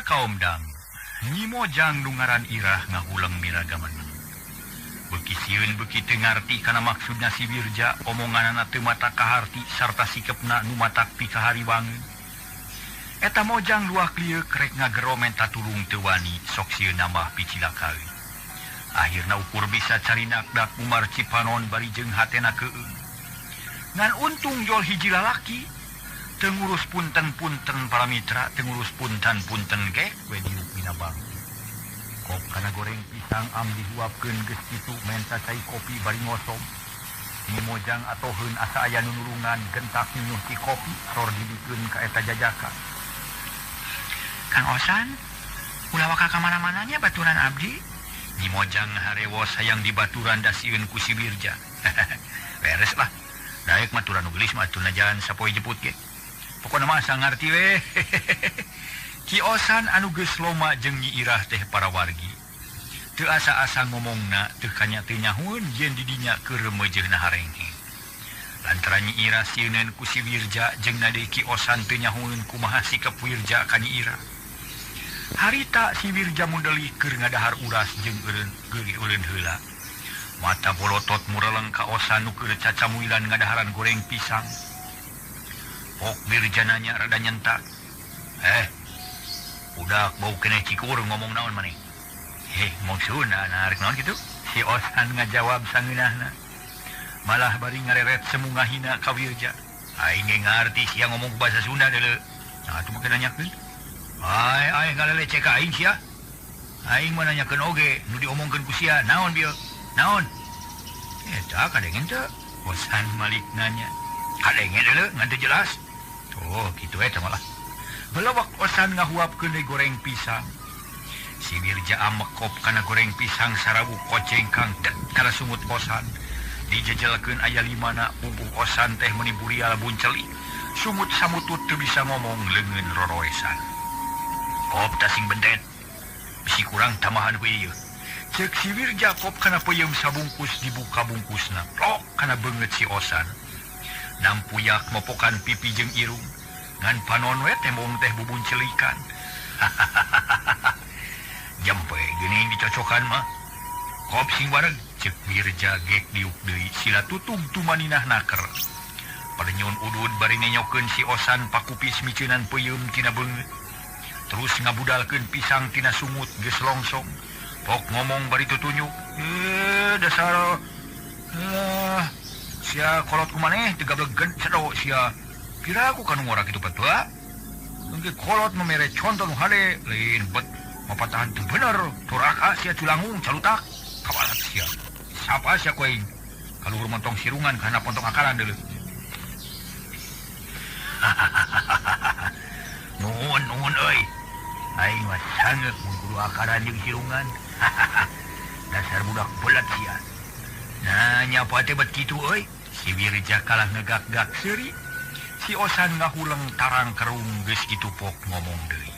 kaomdang, Nyi Mojang nu ngaran Irah ngahuleng miragaman. Beuki sieun beuki teu ngarti kana maksudna si Wirja, omonganana teu mata kaharti sarta sikepna nu matak pikahariwangeun. Eta Mojang luak lieuk rek ngagero menta tulung teu wani, sok sieun nambah picilakaeun. Akhirna ukur bisa carinak dak Umar Cipanon bari jeung hatena keueung. Ngan untung jol hiji lalaki teu ngurus punten-punten para mitra, teu ngurus punten-punten gek we diuk dina bangku. Kop kana goreng pisang am dihuapkeun geus kitu menta cai kopi bari ngosom. Nyi Mojang atoheun asa aya nu nulungan gentak nyunyuh ti kopi sor dibikeun ka eta jajaka. Kang Osan, ulah waka ka mana-mananya baturan abdi. Nyi Mojang harewos hayang dibaturan da sieun ku si Wirja. Beres lah. Daek maturan nu geulis mah atuh najan sapoe jeput ge. Pokona mah asa ngarti we. Ki Osan anu geus loma jeung Nyi Irah teh para wargi. Teu asa-asa ngomongna teu kanya teu nyahueun yen di dinya keur remejeuna harenghe. Lantaran Nyi Irah sieuneun ku si Wirja jeung nade Ki Osan teu nyahueun kumaha sikep Wirja ka Nyi Irah. Harita si Wirja mundeli keur ngadahar uras jeung eureun geuri eureun heula. Mata bolotot mureleng ka Osan nu keur cacamuilan ngadaharan goreng pisang. Pok Wirja nanya rada nyentak. Budak bau keneh cikur ngomong naon maneh? Maksudna narik naon kitu? Si Osan ngajawab sangeunahna. Malah bari ngareret semu ngahina ka Wirja. Aing ge ngarti sia ngomong bahasa Sunda deuleu. Nah atuh make nanyakeun. Ai ai ngaleleceh ka aing sia. Aing mah nanyakeun oge nu diomongkeun ku sia naon bieu? Naon? Eta kadengen teu? Osan malik nanya. Kadengen deuleu ngan teu jelas. Oh, kitu eta malah. Belawak Osan ngahuapkeun deui goreng pisang. Si Wirja amekop kana goreng pisang sarawuk kocengkang dek kana sungut Osan. Dijejelkeun aya limana pupuh Osan teh meuni burial buncelik. Sungut samutut teu bisa ngomong leungeun roroesan. Kop tasing bentet. Bisi kurang tambahan ku ieu. Ceuk si Wirja kop kana peuyeum sabungkus dibuka bungkusna. Plok kana beungeut si Osan. Nampuyak mopokan pipi jeung irung. Ngan panon we tembong teh bubuncelikan. Jampe geuning dicocokan mah. Kop sing wareg ceuk Wirja gek diuk deui sila tutug tumaninah naker. Padenyun udud bari nenyokeun si Osan pakupis miceunan peuyeum tina beungeut. Terus ngabudalkeun pisang tina sungut geus longsong. Pok ngomong bari tutunyuk. Dasar sia kolot ku maneh teu gablegeun cedo sia. Kira aku kanu ngora kitu petua. Engke kolot memere contoh nu hade lain bet mapatahan teu bener. Turaka sia culangung calutak kabalat sia. Sapa sia ku aing? Kaluhur montong sirungan kana pontong akaran deuleu. Nuhun nuhun euy. Aing mah sangeuk mun kudu akaran jeung sirungan. Dasar budak belat sia. Nah nyapa teh bet kitu euy. Si Wirja kalah ngegak-gak seuri. Si Osan ngahuleng tarang kerung geus kitu pok ngomong deui.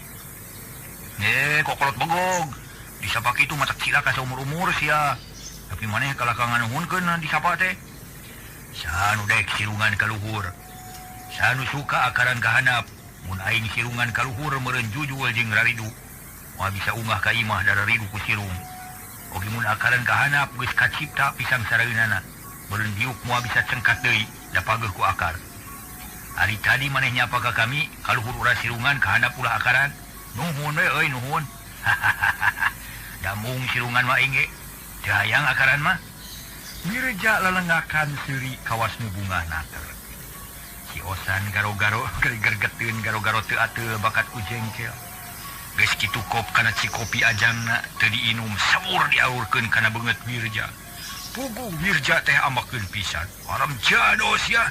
Kokolot begog. Disapa kitu mah tak cilaka saumur-umur sia. Tapi maneh kalah ka nganuhunkeun disapa teh. Sanu daek sirungan ka luhur. Sanu suka akaran ka handap. Mun aing sirungan ka luhur meureun jujul jeung raridu. Moal bisa ungah ka imah da raridu ku sirung. Oge mun akaran ka handap geus kacipta pisang saraeunana. Meureun diuk moal bisa cengkat deui da pageuh ku akar. Hari tadi maneh nyapa ka kami kaluhur ulah sirungan ka handap ulah akaran. Nuhun we euy nuhun. Damung sirungan mah aing ge. Teu hayang akaran mah. Wirja lelengakan seuri kawas nu bungah nater. Si Osan garo-garo gergeteun garo-garo teu ateul bakat ku jengkel. Geus kitu kop kana cikopi ajangna teu diinum sabur diaurkeun kana beungeut Wirja. Puguh Wirja teh ambekeun pisan. Alam jado sia.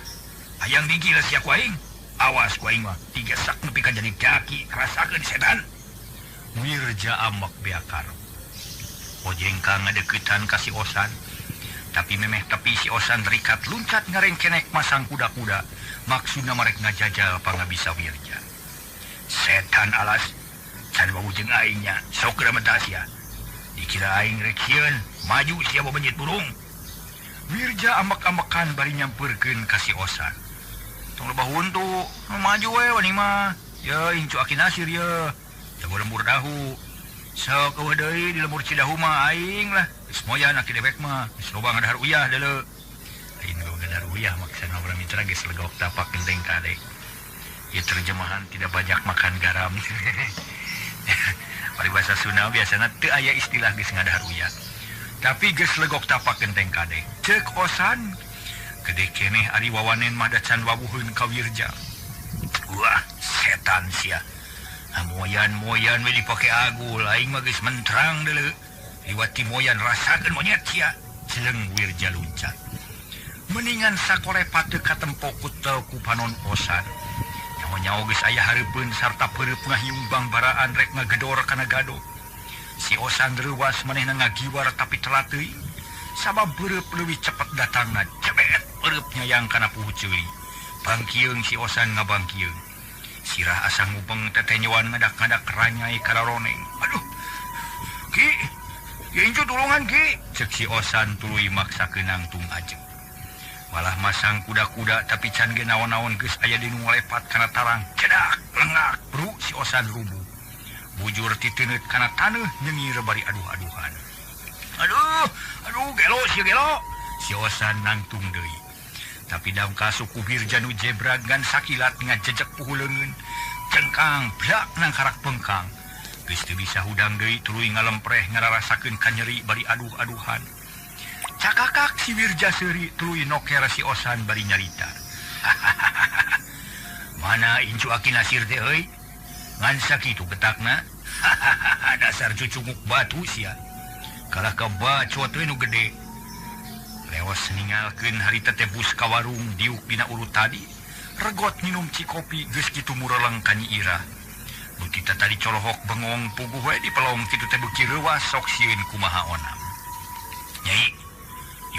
Hayang digila sia ku aing. Awas ku aing mah digesak nepi ka jadi kaki rasakeun setan. Wirja ambek beakar. Ojengkang ngadeuketan ka si Osan. Tapi memeh tepi si Osan rikat luncat ngarengkenek masang kuda-kuda. Maksudna marek ngajajal pangabisa Wirja. Setan alas can wau jeung aing nya sok geura mentas sia. Dikira aing rek sieun maju sia babenyit burung. Wirja ambek-ambekan bari nyampeurkeun ka si Osan. Tong lebah huntu, maju we wani mah. Ye incu Aki Nasir ye. Jago lembur dahu. Sok eueuh deui di lembur Cidahu mah aing lah. Geus moyan aki dewek mah. Geus loba ngadahar uyah deuleu. Aing loba ngadahar uyah maksana para mitra geus legok tapak genteng kade. Ieu terjemahan tidak banyak makan garam. Paribasa Sunda biasana teu aya istilah geus ngadahar uyah. Tapi geus legok tapak genteng kade. Ceuk Osan gede keneh ari wawanen mah da can wawuheun ka Wirja. Wah, setan sia. Moyan-moyan we dipake agul, aing mah geus mentrang deuleu. Liwat ti moyan rasakeun monyet sia. Celeng Wirja luncat. Mendingan sakorepat teu katempo kutel ku panon Osan. Nyaho-nyaho geus aya hareupeun sarta peureub ngahiung bangbaraan rek ngagedor kana gado. Si Osan reuwas manehna ngagiwar tapi telat teuing. Sabab peureub leuwih cepet datangna, cebet peureub nyayang kana puhu ceuli. Bangkieung si Osan ngabangkieung. Sirah asa ngubeng tetenyoan ngadak-ngadak ranyai kararoneng. Aduh, Ki, ya incu tulungan Ki. Cek si Osan tuluy maksa nangtung ajeng. Malah masang kuda-kuda tapi can ge naon-naon geus aya di nu ngalepat kana tarang. Cedak, lengak, bru si Osan rubuh. Bujur titeuneuh kana taneuh nyengir bari aduh-aduhan. Aduh, aduh gelo si gelo. Si Osan nangtung deui. Tapi damka suku Wirja nu jebrag ngan sakilat ngajejek puhu leungeun. Cengkang blak nang karak pengkang. Geus teu bisa hudang deui tuluy ngalempreh ngararasakeun kanyeri bari aduh-aduhan. Cakakak si Wirja seuri tuluy noker si Osan bari nyarita. Mana incu aki Nasir teh euy? Ngan sakitu getakna. Dasar cucunguk batu sia. Kalah ka bacot we nu gede. Lewas ningalkeun harita teh bus ka warung diuk dina urut tadi. Regot minum cikopi geus kitu mureleng ka Nyi Irah. Nu kita tadi colohok bengong puguh we di pelong kitu teh beuki reuwas sok sieun kumaha onam. Nyai,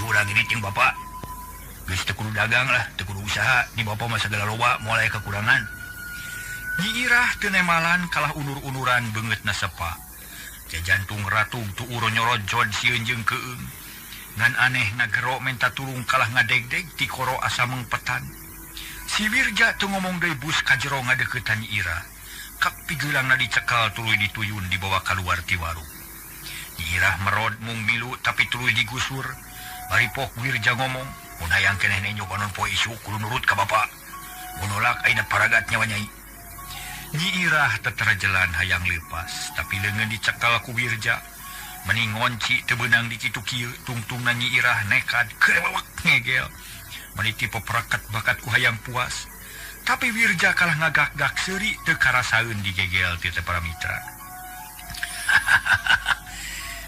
ieu urang ini jeung bapak. Geus teu kudu dagang lah, teu kudu usaha, di bapak mah sagala loba moal aya kekurangan. Nyi Irah teu nemalan kalah unur-unuran beungeutna sepa. Jajantung ratug tuur nyorojod sieun jeung keung. Ngan aneh ngagero menta tulung kalah ngadegdeg ti koro asa mengpetan. Si Wirja teu ngomong deui bus ka jero ngadeuketan Nyi Irah. Kak pigeulangna dicekal tuluy dituyun dibawa kaluar ti warung. Nyi Irah merod mung milu tapi tuluy digusur. Bari pok Wirja ngomong, mun hayang keneh nenyo panon poe isuk kudu nurut ka bapa. Mun nolak ayeuna paragat nyawa nyai. Nyi Irah teterajelan hayang leupas, tapi leungeun dicekal ku Wirja. Meni ngonci teu beunang di kitu kieu, tungtungna Nyi Irah nekad kerewek ngegel. Meni tipe perakat bakat ku hayang puas. Tapi Wirja kalah ngagak-gak seuri teu karasaeun digegel ti teh para mitra.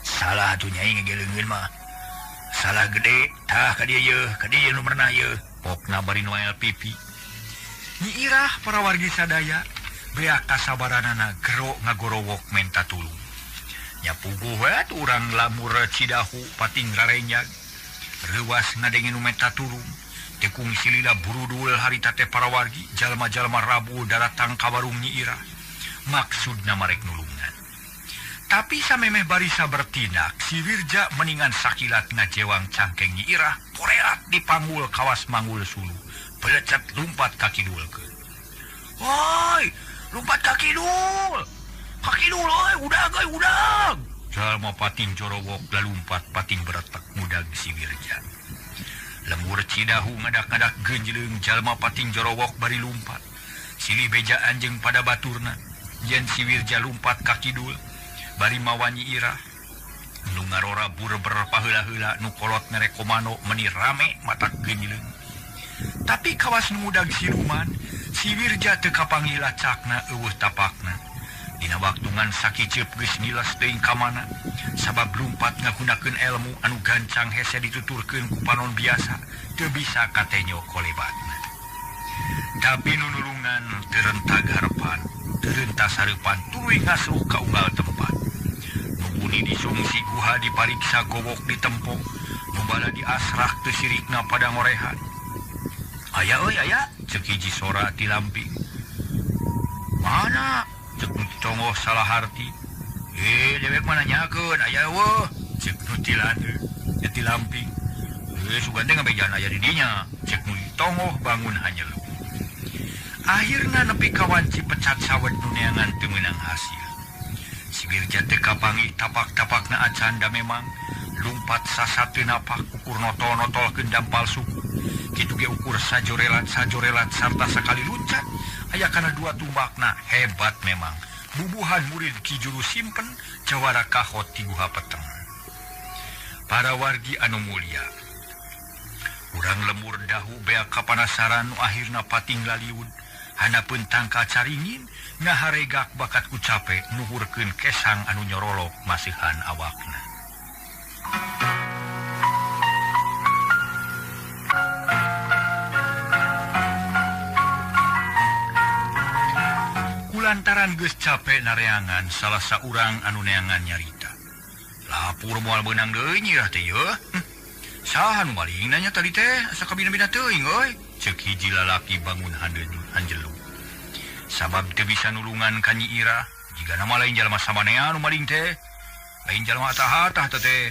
Salah atuh nyai ngegel leungeun mah. Salah gede, tah ka dieu yeuh, ka dieu nu merenah yeuh. Pokna bari noel pipi. Nyi Irah para wargi sadaya beak kasabaranana gero ngagorowok menta tulung. Nya puguh we urang lamur Cidahu pating rarenyag. Reuwas ngadenge nu menta tulung. Tekung silila burudul harita teh para wargi, jalma-jalma rabu daratang ka warung Nyi Irah. Maksudna marek nulungan. Tapi samemeh barisa bertindak, si Wirja meningan sakilat ngajewang cangkeng Nyi Irah, koreat dipanggul kawas manggul sulu. Belecet lumpat ka kidulkeun. Woi, lumpat ka kidul. Ka kidul euy, udag euy, udag. Jalma pating jorowok lalumpat pating beretek mudag si Wirja. Lembur Cidahu ngadak-ngadak genjleung jalma pating jorowok bari lumpat. Silih bejaan jeung pada baturna. Yen si Wirja lumpat ka kidul bari mawa Nyi Irah. Nu ngarora burber paheula-heula nu kolot mere komando meni rame matak genjleung. Tapi kawas nu mudag siluman, si Wirja teu kapanggih lacakna eueuh tapakna. Dina waktu ngan sakiceup geus nilas teuing ka mana, sabab lumpat ngagunakeun elmu anu gancang hese dituturkeun ku panon biasa, teu bisa katenyo kolebatna. Tapi nu nulungan teu rentag harepan, teu rentas hareupan tuluy ngasruh ka unggal tempat. Nu buni disungsi guha dipariksa gowok ditempo, nu bala diasrah teu sirikna pada ngorehan. Aya euy aya, ceuk hiji sora ti lamping. Mana? Cek nu tongoh salah harti. Dewek mah nanyakeun aya eueuh, ceuk nu ti landeuk, ti lamping. Sugan teh ngabejaan aya di dinya, ceuk nu tongoh bangun hanyelu. Akhirna nepi ka wanci pecat sawed nu neangan teu meunang hasil. Si Wirja teu kapanggih tapak-tapakna acan da memang lumpat sasat teu napak ukur notol-notolkeun dampal suku. Kitu ge ukur sajorelat-sajorelat sarta sakali luncat aya kana dua tumbakna hebat memang. Bubuhan murid Ki Juru Simpen jawara kahot ti guha peteng. Para wargi anu mulia, urang lemur dahu beak kapanasaran nu akhirna pating laliud hanapeun tangkal caringin ngaharegak bakat ku cape nuhurkeun kesang anu nyorolok masihan awakna. Kulantaran geus cape nareangan salah saurang anu neangan nyarita. Lapur moal beunang deui nyirah teh yeuh. Saha nu maling nanya tadi teh asa kabina-bina teuing euy. Ceuk hiji lalaki bangun hanjelu. Sabab teu bisa nulungan ka Nyi Irah, jigana mah lain jalma samanea nu maling teh. Lain jalma atah-atah teh teh.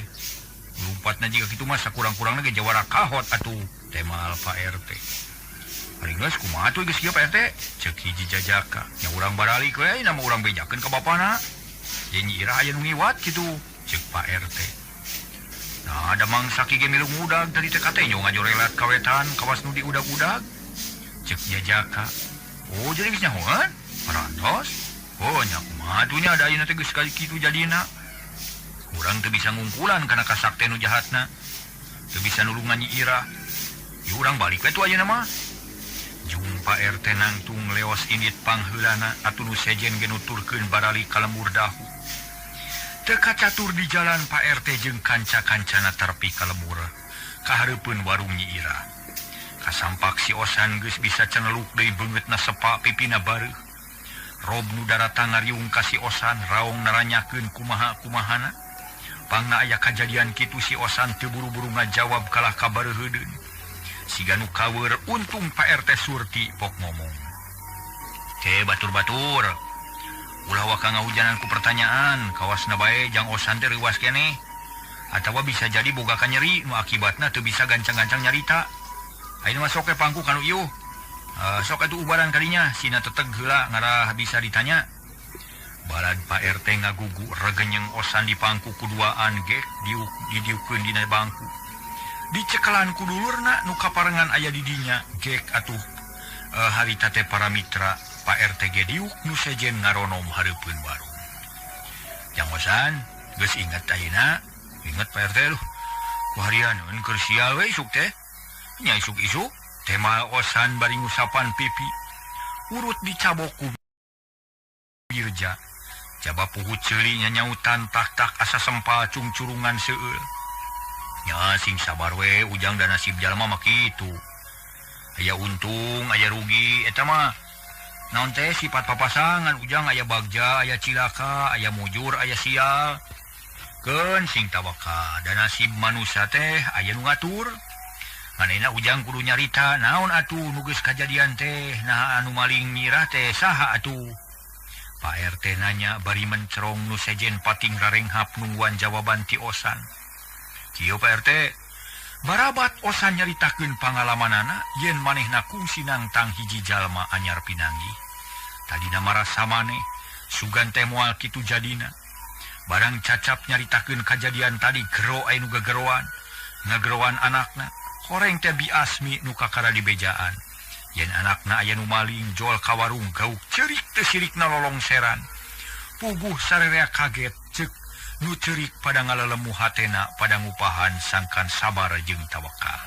Lumpatna jiga kitu mah sakurang-kurangna ge jawara kahot atuh, temal Pak RT. Ari geus kumaha atuh geus kieu Pak RT? Ceuk hiji jajaka. Nya urang baralik we, nama urang bejakeun ka bapana. Ye Nyi Irah aya nu ngiwat kitu, ceuk Pak RT. Nah, ada mangsa ki ge milu ngudag tadi teh katenyo ngajorelat kawetan kawas nu diudag-udag. Ceuk jajaka. Oh, jadi geus nyahoan? Parantos. Oh, nya kumaha atuh nya da ayeuna teh geus kali kitu jadina. Urang teu bisa ngungkulan kana kasakte nu jahatna. Teu bisa nulungan Nyi Irah. Ieu urang balik we tuh ayeuna mah. Jumpa RT nangtung leos indit pangheulana atuh nu sejen ge nuturkeun baralik ka lembur dahu. Teu kacatur di jalan Pak RT jeung kanca-kancana terpi ka lembur kahareupeun warung Nyi Irah. Kasampak si Osan geus bisa ceneluk deui beungeutna sepa pipina bareuh. Rob nu daratang ngariung ka si Osan raong naranyakeun kumaha-kumahana. Pangna aya kajadian kitu si Osan teu buru-buru ngajawab kalah ka bareuheudeun. Siga nu kaweur untung Pak RT Surti pok ngomong. Teh batur-batur. Ulah waka ngahujanan ku pertanyaan, kawasna bae jang Osan teh reuwas keneh. Atawa bisa jadi boga kanyeri nu akibatna teu bisa gancang-gancang nyarita. Ayeuna mah sok we pangku kanu ieu. Sok atuh ubaran kadinya sina teteg heula ngarah bisa ditanya. Balad Pak RT ngagugu regenyeng Osan di pangku kuduaan gek didiukeun dina bangku. Dicekelan ku dulurna nu kaparengan aya di dinya gek atuh harita teh para mitra Pak RT ge diuk nu sejen ngaronom hareupeun warung. Jang Osan geus inget ayeuna, inget Pak RT luh. Ku harianeun keur sial we isuk teh. Nya isuk-isuk tema Osan bari ngusapan pipi. Urut dicabok ku Wirja. Jaba puhu ceuli nyanyautan tak-tak asa sempal cungcurungan seueul. Nya sing sabar we ujang dan nasib jalma mah kitu. Aya untung, aya rugi eta mah. Naon teh sifat papasangan ujang aya bagja, aya cilaka, aya mujur, aya sial. Keun sing tawakal dan nasib manusia teh aya nu ngatur. Manehna ujang kudu nyarita naon atuh nu geus kajadian teh, naha anu maling nyirah teh saha atuh. Pak RT nanya bari mencerong nu sejen pating rarenghap nungguan jawaban ti Osan. Kieu Pak RT, barabat Osan nyaritakeun pangalamanana yen manehna kungsi nangtang hiji jalma anyar pinanggih. Tadina marasa maneh, sugan teh moal kitu jadina. Barang cacap nyaritakeun kajadian tadi gero aya nu gegeroan, ngageroan anakna. Horeng teh biasmi nu kakara dibejaan. Yen anakna aya nu maling jol ka warung gauk ceurik teu sirikna lolongseran. Puguh sarerea kaget ceuk nu ceurik pada ngalelemu hatena pada ngupahan sangkan sabar jeung tawakal.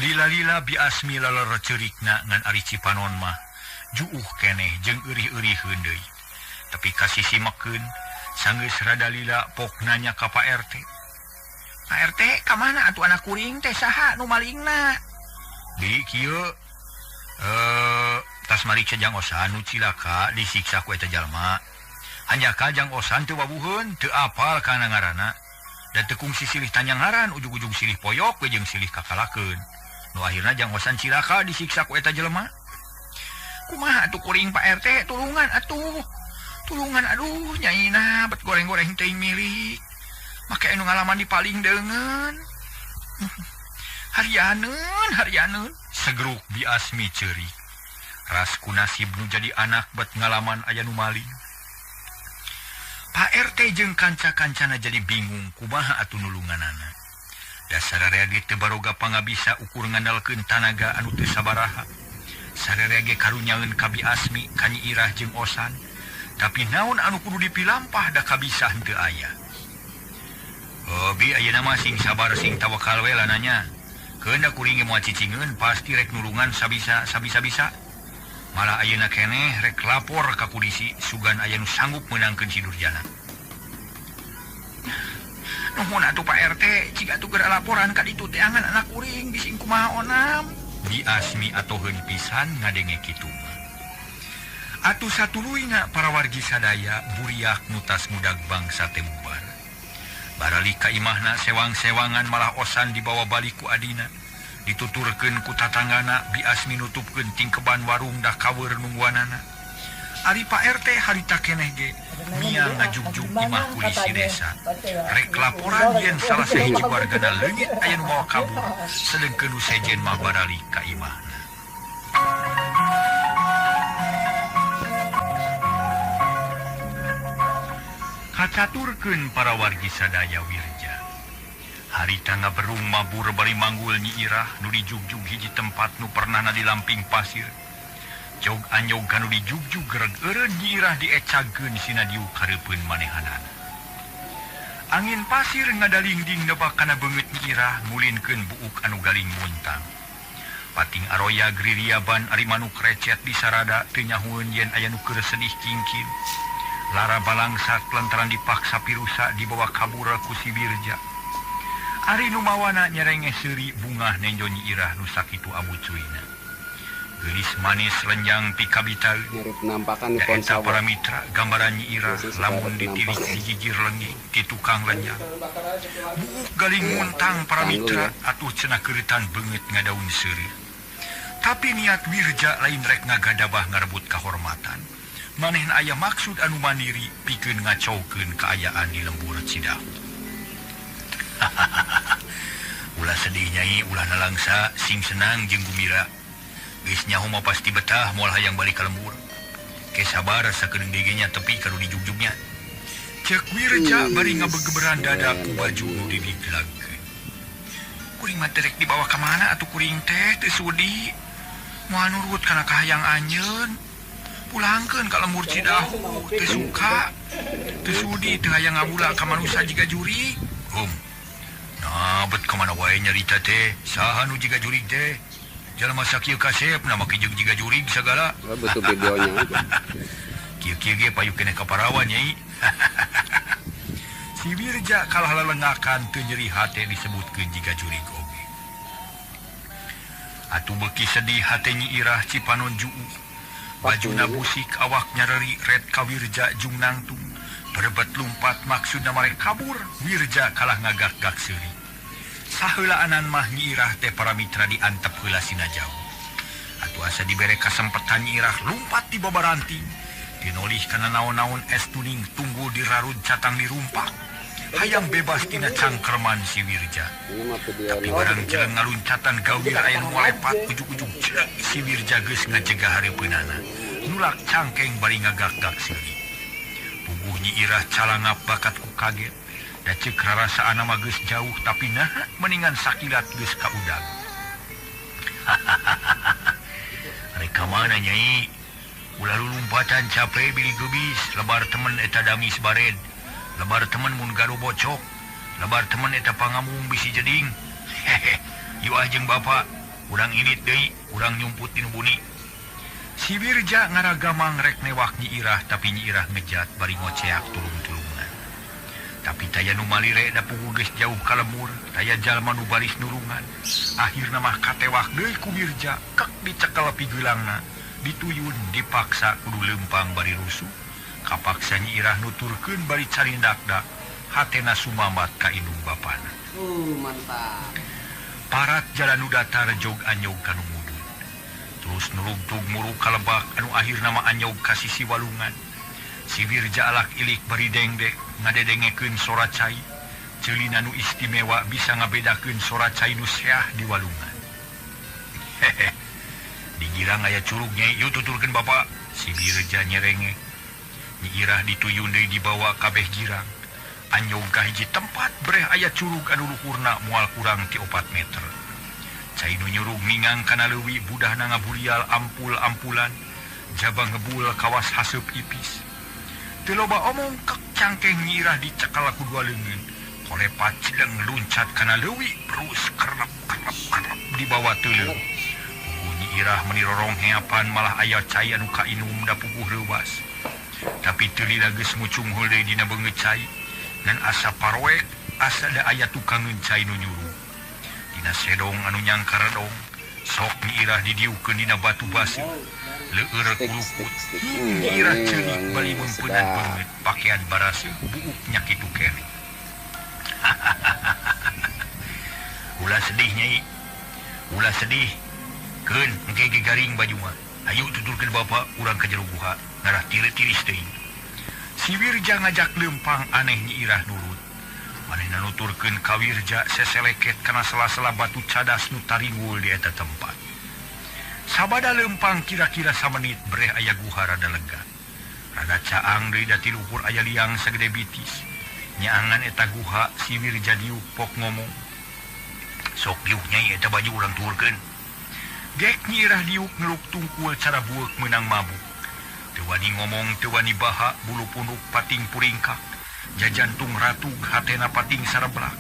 Lila-lila biasmi laler ceurikna ngan ari Cipanon mah juuh keneh jeung eurih-euriheun deui. Tapi ka sisi mekeun sanggeus rada lila pok nanya ka Pak RT. Pak RT, ka mana atuh anak kuring teh saha nu malingna? Di kieu tas mariksa jang Osan nu cilaka disiksa ku eta jalma. Hanjakal jang Osan teu wabuheun, teu apal kana ngaranna. Da teu kungsi silih tanya ngaran, ujug-ujug silih poyok we jeung silih kakalakeun. Nu akhirna jang Osan cilaka disiksa ku eta jelema. Kumaha atuh kuring Pak RT, tulungan atuh. Tulungan aduh nyaina bet goreng-goreng teuing milik. Make anu ngalaman di paling deungeun. Harianeun, harianeun segruk biasmi ceurik. Ras ku nasib nu jadi anak bet ngalaman aya nu maling. Pak RT jeung kanca-kancana jadi bingung kumaha atuh nulunganana. Dasar area ge teu baroga pangabisa ukur ngandalkeun tanaga anu teu sabaraha. Sararea ge karunyaeun ka Bi Asmi, ka Nyi Irah jeung Osan. Tapi naon anu kudu dipilampah da kabisa henteu aya. Oh, bi ayeuna mah sing sabar sing tawakal we lananya. Keun da kuring ge moal cicingeun pasti rek nulungan sabisa sabisa-bisa. Malah ayeuna keneh rek lapor ka polisi sugan aya nu sanggup meunangkeun si Durjana. Nuhun atuh Pak RT, ciga atuh geura laporan ka ditu teangan anak kuring bising kumaha onam. Bi Asmi atoheun pisan ngadenge kitu mah. Atuh satuluyna para wargi sadaya buriak nutas ngudag bangsa teh bubar. Baralik ka imahna sewang-sewangan malah Osan dibawa balik ku adina. Dituturkeun ku tatanggana Bi Asmi nutupkeun tingkeban warung dah kaweur nungguanana. Ari Pak RT harita keneh ge miang ngajugjug imah polisi desa. Rek laporan yen salah sahiji wargana leungit aya nu mawa kabur, sedengkeun nu sejen mah baralik ka imahna. Kacaturkeun para wargi sadaya wirja. Harita ngaberung mabur bari manggul Nyi Irah nu dijugjug hiji tempat nu pernahna di lamping pasir. Jog anyog kanu dijugjug gereg eureun Nyi Irah diecagkeun sina diuk hareupeun manehanana. Angin pasir ngadalingding nebak kana beungeut Nyi Irah ngulinkeun buuk anu galing muntang. Pating aroya gririaban ari manuk recet di sarada teu nyahueun yen aya nu keur sedih kingkin. Lara balangsak lantaran dipaksa pirusa dibawa kabur ku si Wirja. Ari nu mawana nyerengeh seuri bungah nenjo Nyi Irah nu sakitu abucuina. Geulis manis lenjang pikabitaeun. Nyari penampakan di pohon Eta sawo. para mitra gambaran Nyi Irah Biasanya suka ada lamun ditilik penampakan. di gigir lengi ti tukang lenjang. Buuk galing muntang para Tanggung mitra ya. atuh cenah keureutan beungeut ngadaun seuri. Tapi niat Wirja lain rek ngagadabah ngarebut kahormatan. Manehna aya maksud anu mandiri pikeun ngacaukeun kaayaan di lembur Cidahu. Ulah sedih nyai, ulah nalangsa, sing senang jeung gumira. Geus nyaho mah pasti betah moal hayang balik ka lembur. Ke sabar sakedeung deui ge nya tepi ka nu dijugjugnya. Ceuk Wirja bari Wih, ngabegeberan dada keren ku baju nu bajunya. didiglagkeun. Kuring mah teh rek dibawa ka mana atuh kuring teh teu sudi. Moal nurut kana kahayang anjeun. Pulangkeun ka lembur Cidahu, teu suka. Teu sudi teu hayang ngabula ka manusa jiga jurig. Nah, bet ka mana wae nyarita teh? Saha nu jiga jurig teh? Jalma sakieu kasep na make jeung jiga jurig sagala. Oh, butuh videonya aja. Kieu-kieu ge payu keneh ka parawan nyai. Si Wirja kalah lelengakan teu nyeri hate disebutkeun jiga jurig oge. Atuh beuki sedih hate Nyi Irah cipanon juu. Bajuna busik awak nyareri red ka Wirja jung nangtung. Berebet lumpat maksudna marek kabur, Wirja kalah ngagak-gak seuri. Saheulaanan mah Nyi Irah teh para mitra diantep heula sina jauh. Atuh asa dibere kasempetan Nyi Irah lumpat di babaranting. Dinolih kana naon-naon es tuning tunggu dirarud catang dirumpak. Hayang bebas tina cangkerman si Wirja. Ini mah Tapi videonya. barang jeleng ngaluncatan gawir aya nu ngalepat ujug-ujug ceuk si Wirja geus ngajegah hareupeunana. Nulak cangkeng bari ngagak-gak seuri. Puguh Nyi Irah calangap bakat ku kaget. Da ceuk rarasaan mah geus jauh tapi naha mendingan sakilat geus ka udag. Rek ka mana nyai? Ulah lulumpatan capek bilih geubis, lebar temen eta damis bared. Lebar temen mun garu bocok, lebar temen eta pangamung bisi jeding. Hehe, yuk ah jeung bapa, urang init deui, urang nyumput dinu buni. Si Wirja ngaragamang rek newak Nyi Irah tapi Nyi Irah ngejat bari ngoceak tulung-tulungan. Tapi taya nu malire da puguh geus jauh ka lemur, taya jalma nu baris nulungan. Akhirna mah katewak deui ku Wirja, kek dicekel pigeulangna, dituyun dipaksa kudu leumpang bari rusuh. Kapaksa Nyi Irah nuturkeun bari carindakdak, hatena sumamat ka indung bapana. Mantap. Parat jalan nu datar jog anyog ka nu mudun. Terus nurugtug muruk ka lebak anu akhirna mah anyog ka sisi walungan. Si Wirja alak ilik bari dengdek ngadedengekeun sora cai. Ceulina nu istimewa bisa ngabedakeun sora cai nu seah di walungan. Hehe. Digirang aya curug nyai, yuk tuturkeun bapa. Si Wirja nyerenge. Nyi Irah dituyun deui dibawa kabeh girang. Anyog ka hiji tempat breh aya curug anu luhurna moal kurang ti 4 meter. Cai nu nyurug ningang kana leuwi budahna ngaburial ampul-ampulan, jaba ngebul kawas haseup ipis. Teu loba omong kek cangkeng Nyi Irah dicekal ku dua leungeun. Kolepat cileng luncat kana leuwi terus kerlep kerlep kerlep dibawa teuleum. Puguh Nyi Irah meuni rorong heapan malah aya cai anu kainum da puguh leuwas. Tapi teu lila geus ngucung heuleuy dina beungeut cai. Ngan asa paroek asa da aya tukangeun cai nu nyurug. Dina sedong anu nyangkaredong sok Nyi Irah didiukeun dina batu baseuh. Leueur kulukut. Nyi Irah ceurik bari meumpeunad beungeut pakean baraseuh buuk nya kitu keneh. Ulah sedih Nyai. Ulah sedih. Keun engke ge garing baju mah. Hayu tuturkeun bapa urang ka jero guha ngarah tiris teuing. Si Wirja ngajak leumpang aneh Nyi Irah nurut. Manehna nuturkeun ka Wirja seseleket kana sela-sela batu cadas nu taringgul di eta tempat. Sabada leumpang kira-kira samenit breh aya guha rada lega. Rada caang deui da ti luhur aya liang sagede bitis. Nyaangan eta guha si Wirja diuk pok ngomong. Sok diuk Nyai eta baju urang tuhurkeun. Gek Nyi Irah diuk ngeluk tungkul cara bueuk meunang mabuk. Teu wani ngomong teu wani baha bulu punduk pating puringkak. Jajantung ratug hatena pating sareblak.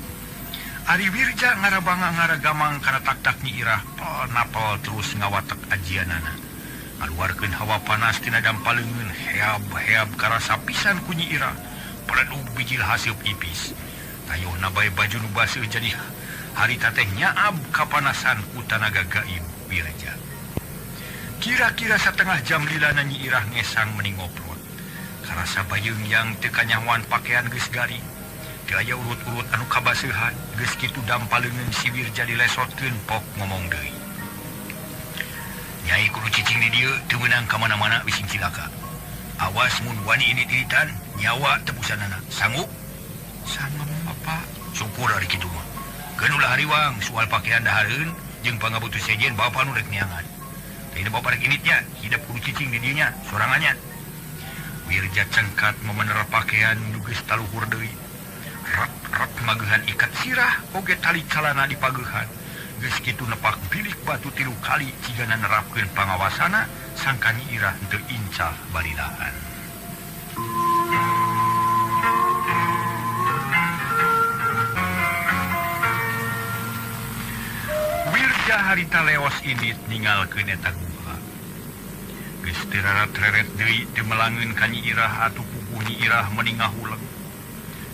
Ari Wirja ngarabanga ngaragamang kana taktak Nyi Irah pol napel terus ngawatek ajianana. Ngaluarkeun hawa panas tina dampaleungeun heab-heab karasa pisan ku Nyi Irah. Peledug bijil haseup ipis. Tayohna bae baju nu baseuh jadi harita teh nyaab kapanasan ku tanaga gaib Wirja. Kira-kira setengah jam lilana Nyi Irah ngesang meni ngoprot. Karasa bayeung yang teu kanyahoan pakean geus garing. Teu aya urut-urut anu kabaseuhan, geus kitu dampaleungeun si Wirja dilesotkeun pok ngomong deui. Nyai kudu cicing di dieu teu meunang ka mana-mana bising cilaka. Awas mun wani ini diritan, nyawa tebusanana. Sanggup? Sanggup, Bapak. Syukur ari kitu mah. Keun ulah hariwang soal pakaian dahareun jeung pangabutuh sejen bapa nu rek neangan. Teu bapa rek initnya, hidep kudu cicing di dieu nya, sorangannya. Wirja cengkat memener pakaian nu geus taluhur deui. Ret-ret magehan ikat sirah oge tali calana dipageuhan. Geus kitu nepak bilik batu 3 kali cigana nerapkeun pangawasana sangka Nyi Irah teu incah barilahan. Wirja harita leos indit ninggalkeun eta guha. Geus teu reret deui teu melangeun ka Nyi Irah atuh puguh Nyi Irah meuni ngahuleng.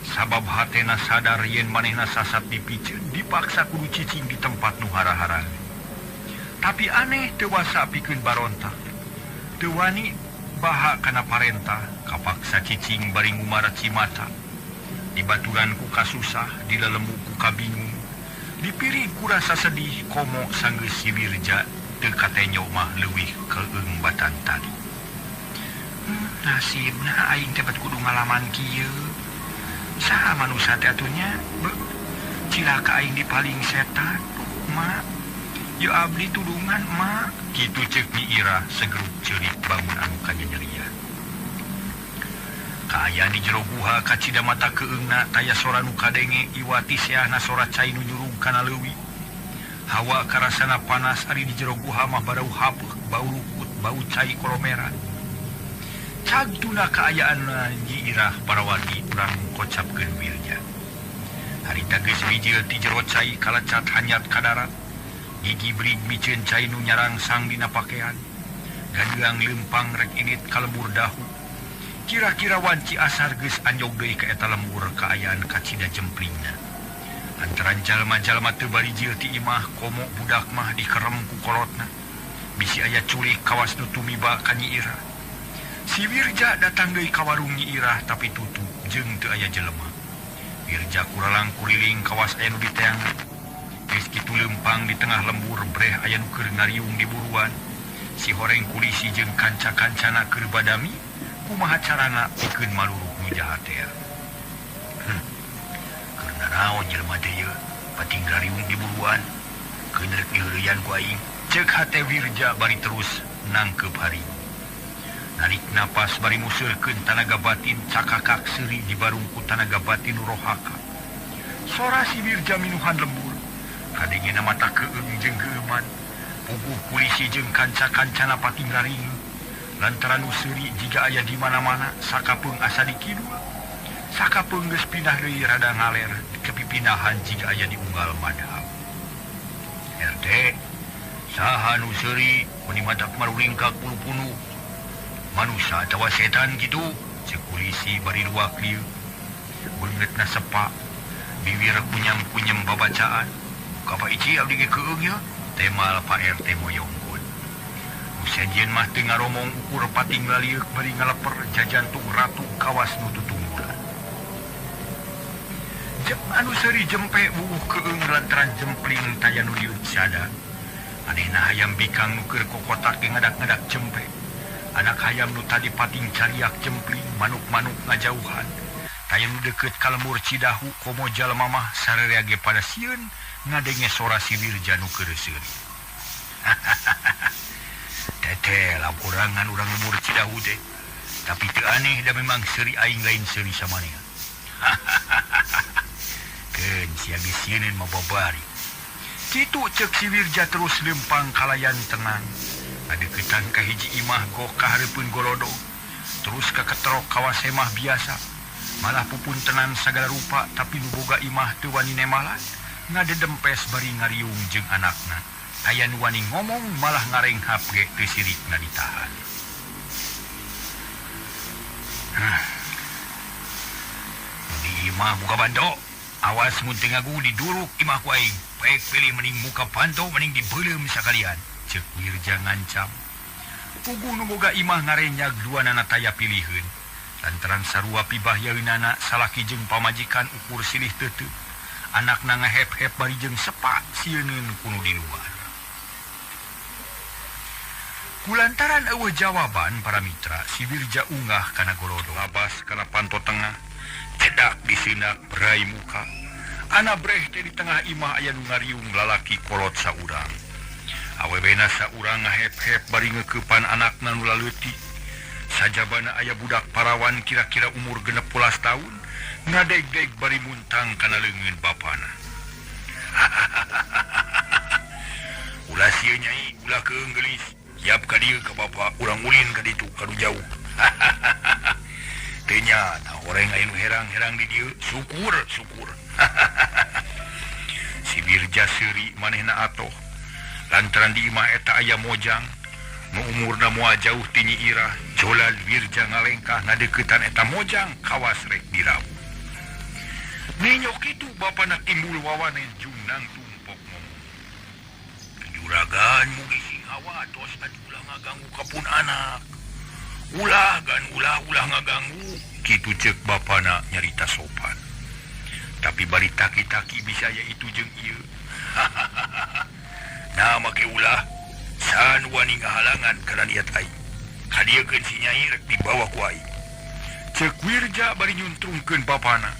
Sabab hatena sadar yen manehna sasat dipiceun dipaksa kudu cicing di tempat nu hara-haraeun. Tapi aneh teu wasa pikeun barontak. Teu wani baha kana parentah kapaksa cicing bari ngumarat cimata. Dibaturan ku kasusah, dilelembu ku kabingung. Dipiri ku rasa sedih komo sanggeus si Wirja teu katenyo mah leuwih keungbatan tadi. Nasibna aing teh bet kudu ngalaman kieu. Saha manusia teh atunya? Cilaka aing dipaling setan, mak. Yo abdi tulungan, mak. Kitu ceuk Nyi Irah segerup ceurik bangun anu kanyanyerian. Kaayaan di jero guha kacida mata keungna taya sora nu kadenge iwati seahna sora cai nu nyurug kana leuwi. Hawa karasana panas ari di jero guha mah barau hapeuk, bau rukut, bau cai kolomeran. Cagtuna kaayaan Nyi Irah parawati urang kocapkeun Wirja. Harita geus bijil ti jero cai kalecat hanyat ka darat. Gigi brig miceun cai nu nyarangsang dina pakean. Gadeang leumpang rek indit ka lembur dahu. Kira-kira wanci asar geus anjog deui ka eta lembur kaayaan kacida jemplingna. Lantaran jalma-jalma teu barijil ti imah komo budak mah dikerem ku kolotna. Bisi aya culik kawas nu tumiba ka Nyi Irah. Si Wirja datang deui ka warung Nyi Irah tapi tutup jeung teu aya jelema. Wirja kuralang kuriling kawas aya nu diteangan. Geus kitu leumpang di tengah lembur breh aya nu keur ngariung di buruan. Si horeng kulisi jeung kanca-kancana keur badami kumaha carana pikeun maluruh nu jahat teh. Keur naraon jelema teh ieu pating ngariung di buruan. Keun rek diheureyan ku aing. Ceuk hate Wirja bari terus nangkeup hari. Narik napas bari museurkeun tanaga batin cakakak seuri dibarung ku tanaga batin rohaka. Sora si Wirja minuhan lembur. Kadengena mata keung jeung geuman. Puguh polisi jeung kanca-kancana pating raringeuk. Lantaran nu seuri jiga aya di mana-mana sakapeung asa di kidul. Sakapeung geus pindah deui rada ngaler kepipinahan jiga aya di unggal madhab. RT saha nu seuri meni matak marulingkak punu-punu. Manusia atawa setan kitu ceuk polisi bari luak lieu. Beungeutna sepa bibir kunyam-kunyam babacaan. Ka Pak Ici abdi ge keung ye temal Pak RT moyongkeun. Nu sejen mah teu ngaromong ukur pating lalieuk bari ngaleper jajantung ratu kawas nu tutunggulan. Jem anu seuri jempe wuuh keung lantaran jempling taya nu diuk sada. Anehna hayam bikang nu keur kokotak ge ngadak-ngadak jempe. Anak hayam nu tadi pating cariak jempling manuk-manuk ngajauhan. Taya nu deukeut ka lembur Cidahu komo jalma mah sararea ge pada sieun ngadenge sora si Wirja nu keur seuri. Teteh laporangan urang lembur Cidahu teh. Tapi teu aneh da memang seuri aing lain seuri samanehna. Keun sia geus sieuneun mah babari. Kitu ceuk si Wirja terus lempang kalayan tenang. Ngadeukeutan ka hiji imah gok kahareupeun golodog. Terus ka ketrok kawas semah biasa. Malah pupuntenan sagala rupa tapi nu boga imah teu wani nemalan. Ngadedempes bari ngariung jeung anakna. Aya nu wani ngomong malah ngarenghap ge teu sirikna ditahan. Di imah buka banto. Awas mun teu ngagu diduruk imah ku aing. Baik pilih mending muka panto mending dibeuleum sakalian. Ceuk Wirja ngancam. Puguh nu boga imah ngarenyag duanana taya piliheun. Lantaran sarua pibahyaeunana salaki jeung pamajikan ukur silih teuteuk. Anakna ngahep-hep bari jeung sepak sieuneun ku nu di luar. Kulantaran eueuh jawaban para mitra, si Wirja ungah kana golodog. Labas kana panto tengah, cedak disindak berai muka. Ana breh teh di tengah imah aya nu ngariung lalaki kolot saurang. Awewena saurang ngahep-hep bari ngeukepan anakna nu laleutik. Sajabana aya budak parawan kira-kira umur 16 tahun ngadeg-deg bari muntang kana leungeun bapana. Ulah sieun nyai, ulah keung geulis. Siap ka dieu ka bapa, urang ulin ka ditu ka nu jauh. Teu nya tah horeng aya nu herang-herang di dieu, syukur syukur. Si Wirja seuri manehna atoh. Lantaran di imah eta aya mojang nu umurna moal jauh ti Nyi Irah, jolal Wirja ngalengkah ngadeuketan eta mojang kawas rek dirawu. Ninyok kitu bapana timbul wawane jungnang tumpok ngomong. Juragan mugi sing hawa tos atuh ulah ngaganggu ka pun anak. Ulah gan ulah ulah ngaganggu, kitu ceuk bapana nyarita sopan. Tapi bari taki-taki bisa aya itu jeung ieu. Nah make ulah san wani ngahalangan kana niat aing. Kadieukeun si Nyai rek dibawa ku aing. Ceuk Wirja bari nyuntrungkeun bapana.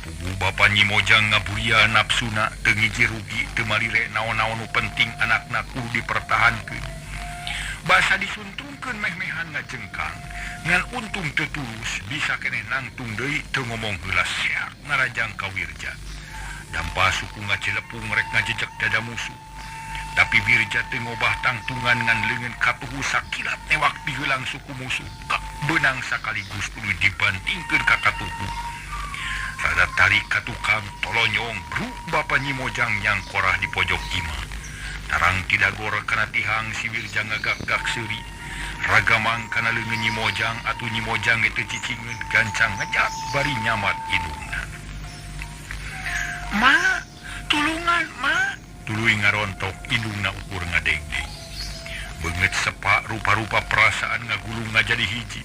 Puguh bapa Nyi Mojang ngaburia nafsuna teu ngiji rugi teu malire naon-naon nu penting anakna kudu dipertahankeun. Basa disuntrungkeun meh-mehan ngajengkang. Ngan untung teu tulus bisa keneh nangtung deui teu ngomong heula seak ngarajang ka Wirja. Dampa suku ngacilepung rek ngajejek dada musuh. Tapi Wirja teu ngobah tangtungan ngan leungeun katuhu sakilat newak diheulang suku musuh. Kak beunang sakaligus tuluy dibantingkeun ka katuhu. Rada tarik ka tukang tolonyong bruk bapa Nyi Mojang nyangkorah di pojok imah. Tarang tidagor kana tihang si Wirja ngagak-gak seuri. Ragamang kana leungeun Nyi Mojang atuh Nyi Mojang ge teu cicingeun gancang ngejak bari nyamat indungna. Ma, tulungan ma. Tuluy ngarontok indungna ukur ngadegdeg. Beungeut sepak rupa-rupa perasaan ngagulung ngajadi hiji.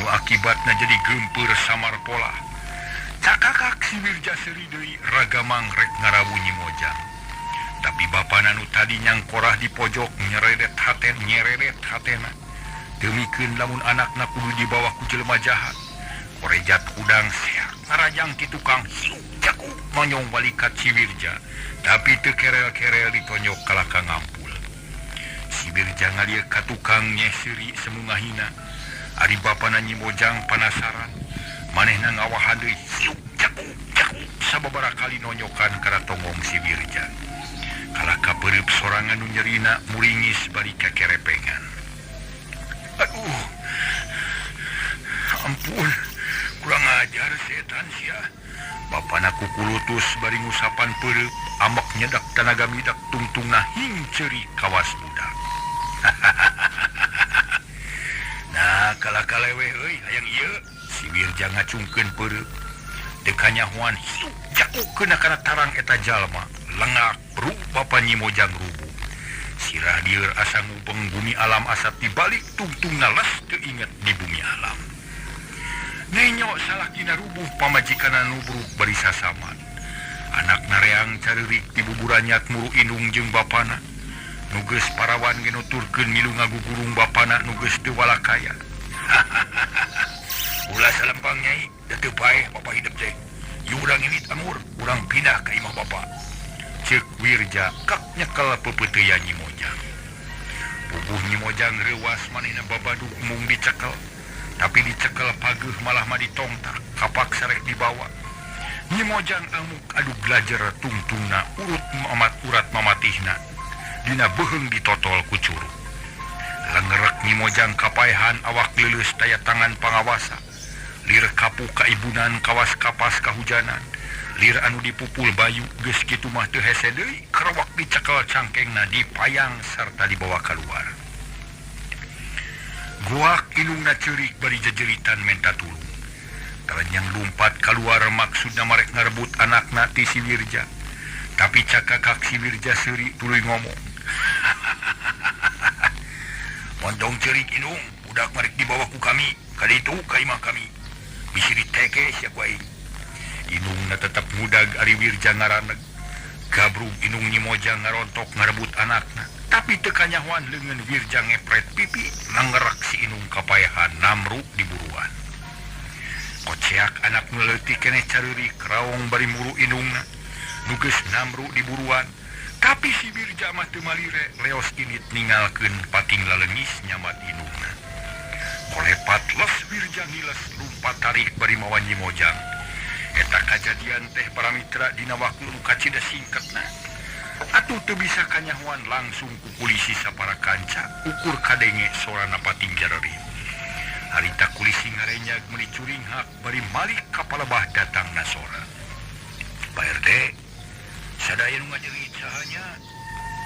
Nu akibatna jadi geumpeur samar pola. Cakakak si Wirja seuri deui ragamang rek ngarawu Nyi Mojang. Tapi bapana nu tadi nyangkorah di pojok nyereret hatena. Demikeun lamun anakna kudu dibawa ku jelema jahat. Korejat hudang seak ngarajang ti tukang hiuk jaku monyong balikat si Wirja. Tapi teu kerel-kerel ditonyok kalaka ngampul. Si Wirja ngalieu ka tukang nyeh seuri semungahina. Ari bapana Nyi Mojang panasaran manehna ngawahan deui siuk cakuk cakuk sababaraha kali nonyokan kana tonggong si Wirja. Kalah kapeureub sorangan nu nyerina muringis bari kakerepengan. Aduh, ampun, kurang ajar setan sia. Bapana kukulutus bari ngusapan peureup, amek nyedak tanaga midak tungtungna hingceuri kawas budak. Nah, kalah kaleweh euy hayang ieu. Si Wirja ngacungkeun peureup. Teu kanyahoan hiuk jakukeun kana tarang eta jalma. Lengak bruk bapa Nyi Mojang rubuh. Sirah dieur asa ngubeng bumi alam asa tibalik tungtungna les teu inget di bumi alam. Nenyo salakina rubuh pamajikanna nubruk bari sasaman. Anak nareang careurik di buburanyat muru indung jeung bapana. Nu geus parawan ge nuturkeun milu ngagugurung bapana nu geus teu walakaya. Ulah salempang nyai, da teu paeh bapa hidup teh. Yuk urang indit amur, urang pindah ka imah bapa. Ceuk Wirja kak nyekel peupeuteuyan Nyi Mojang. Puguh Nyi Mojang reuwas manehna babadug mung dicekel. Tapi dicekel pageuh malah mah ditongtak, kapaksa rek dibawa. Nyi Mojang amuk adu glajer tungtungna urut mamat urat mamatihna. Dina beuheung ditotol ku curug. Lengerek Nyi Mojang kapaehan awak leuleus daya tangan pangawasa. Lir kapu kaibunan kawas kapas kahujanan. Lir anu dipupul bayu geus kitu mah teu hese deui kerewak dicekel cangkengna dipayang sarta dibawa kaluar. Guak indungna ceurik bari jejeritan menta tulung. Talenjang lumpat kaluar maksudna marek ngarebut anakna ti si Wirja. Tapi cakakak si Wirja seuri tuluy ngomong. Montong ceurik indung, budak marek dibawa ku kami, kaditu ka imah kami. Bisi diteke sia ku aing. Indungna tetep ngudag ari Wirja ngaraneg. Gabrug indung Nyi Mojang ngarontok ngarebut anakna. Tapi teu kanyahoan leungeun Wirja ngepret pipi nanggerak si indung kapaehan namru di buruan. Koceak anak nu leutik keneh careurik raong bari muru indungna. Nu geus namru di buruan. Tapi si Wirja mah teu malire leos init ningalkeun pating laleungis nyamat indungna. Kolepat los Wirja ngiles lumpat tarik bari mawa Nyi Mojang. Eta kajadian teh para mitra dina waktu nu kacida singkatna. Atuh teu bisa kanyahoan langsung ku kulisi sapara kanca ukur kadenge sorana pating jareurit. Harita kulisi ngarenyag meuni curinghak bari malik ka palebah datangna sora. Pak RT, sadaya nu ngajerit sahanya.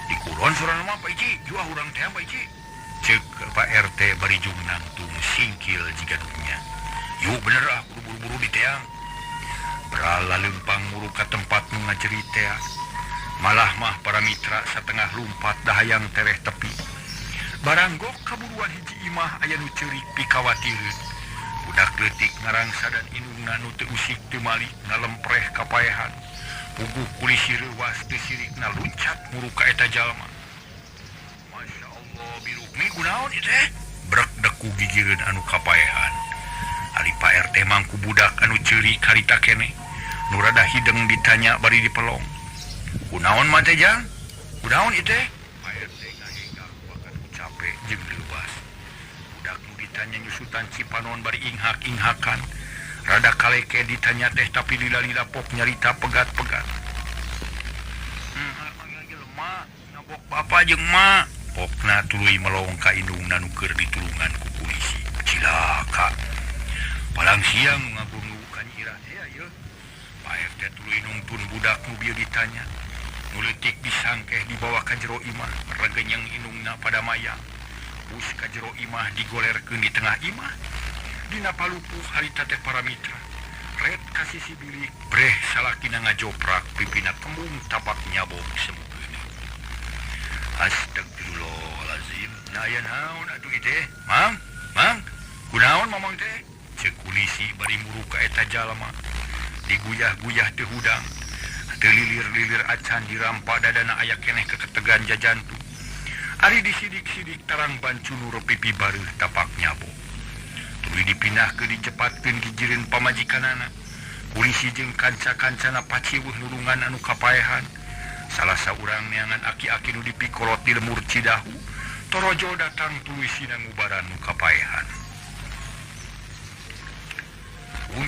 Di kulon sorana mah Pak Ici, juah urang teh Pak Ici. Ceuk Pak RT bari jung nangtung singkil jiga dunya. Yuk bener ah kudu buru-buru di teang. Berala lempang muru ka tempat nu ngajerit teh. Malah mah para mitra satengah lumpat dahayang tereh tepi. Baranggok kaburuan hiji imah aya nu ceurik pikawatireun. Budak leutik ngarangsa dan indungna nu teu usik teu malik ngalempreh kapaehan. Puguh kulisi reuwas teu sirikna luncat muru ka eta jalma. Masya Allah birukmi kunaon ieu teh? Brek deku gigireun anu kapaehan. Ari Pak RT mangku budak anu ceurik harita keneh. Nu rada hideng ditanya bari dipelong. Kunaon mah teh jang? Kunaon ieu teh? Pak RT ngahenggang bakan ku cape jeung leuwas. Budak nu ditanya nyusutan cipanon bari inghak-inghakan. Rada kaleke ditanya teh tapi lila-lila pok nyarita pegat-pegat. Jelema ngabok bapa jeung mak. Pokna tuluy melong ka indungna nu keur ditulungan ku polisi. Cilaka. Palang siang ngagungu ka Nyi Irah teh ieu. Pak RT tuluy nungtun budak nu bieu ditanya. Nu leutik disangkeh dibawa ka jero imah, regenyeng indungna pada mayang. Bus ka jero imah digolerkeun di tengah imah. Dina palupuh harita teh para mitra. Red ka sisi bilik, breh salakina ngajoprak pipina kembung tapak nyabok semukeun. Astagfirullahalazim. Na aya naon atuh ieu teh? Mang, mang, kunaon mamang teh? Ceuk kulisi bari muru ka eta jalma. Diguyah-guyah teu hudang. Teu lilir-lilir acan dirampa dadana aya keneh keketegan jajantu. Ari disidik-sidik tarang bancunur pipi bareuh tapak nyabok. Tuluy dipindahkeun dicepatkeun gigireun pamajikanana. Kulisi jeung kanca-kancana paciweuh nulungan anu kapaehan. Salah saurang neangan aki-aki nu dipikolot di lemur Cidahu. Torojo datang tuluy sina ngubaran nu kapaehan.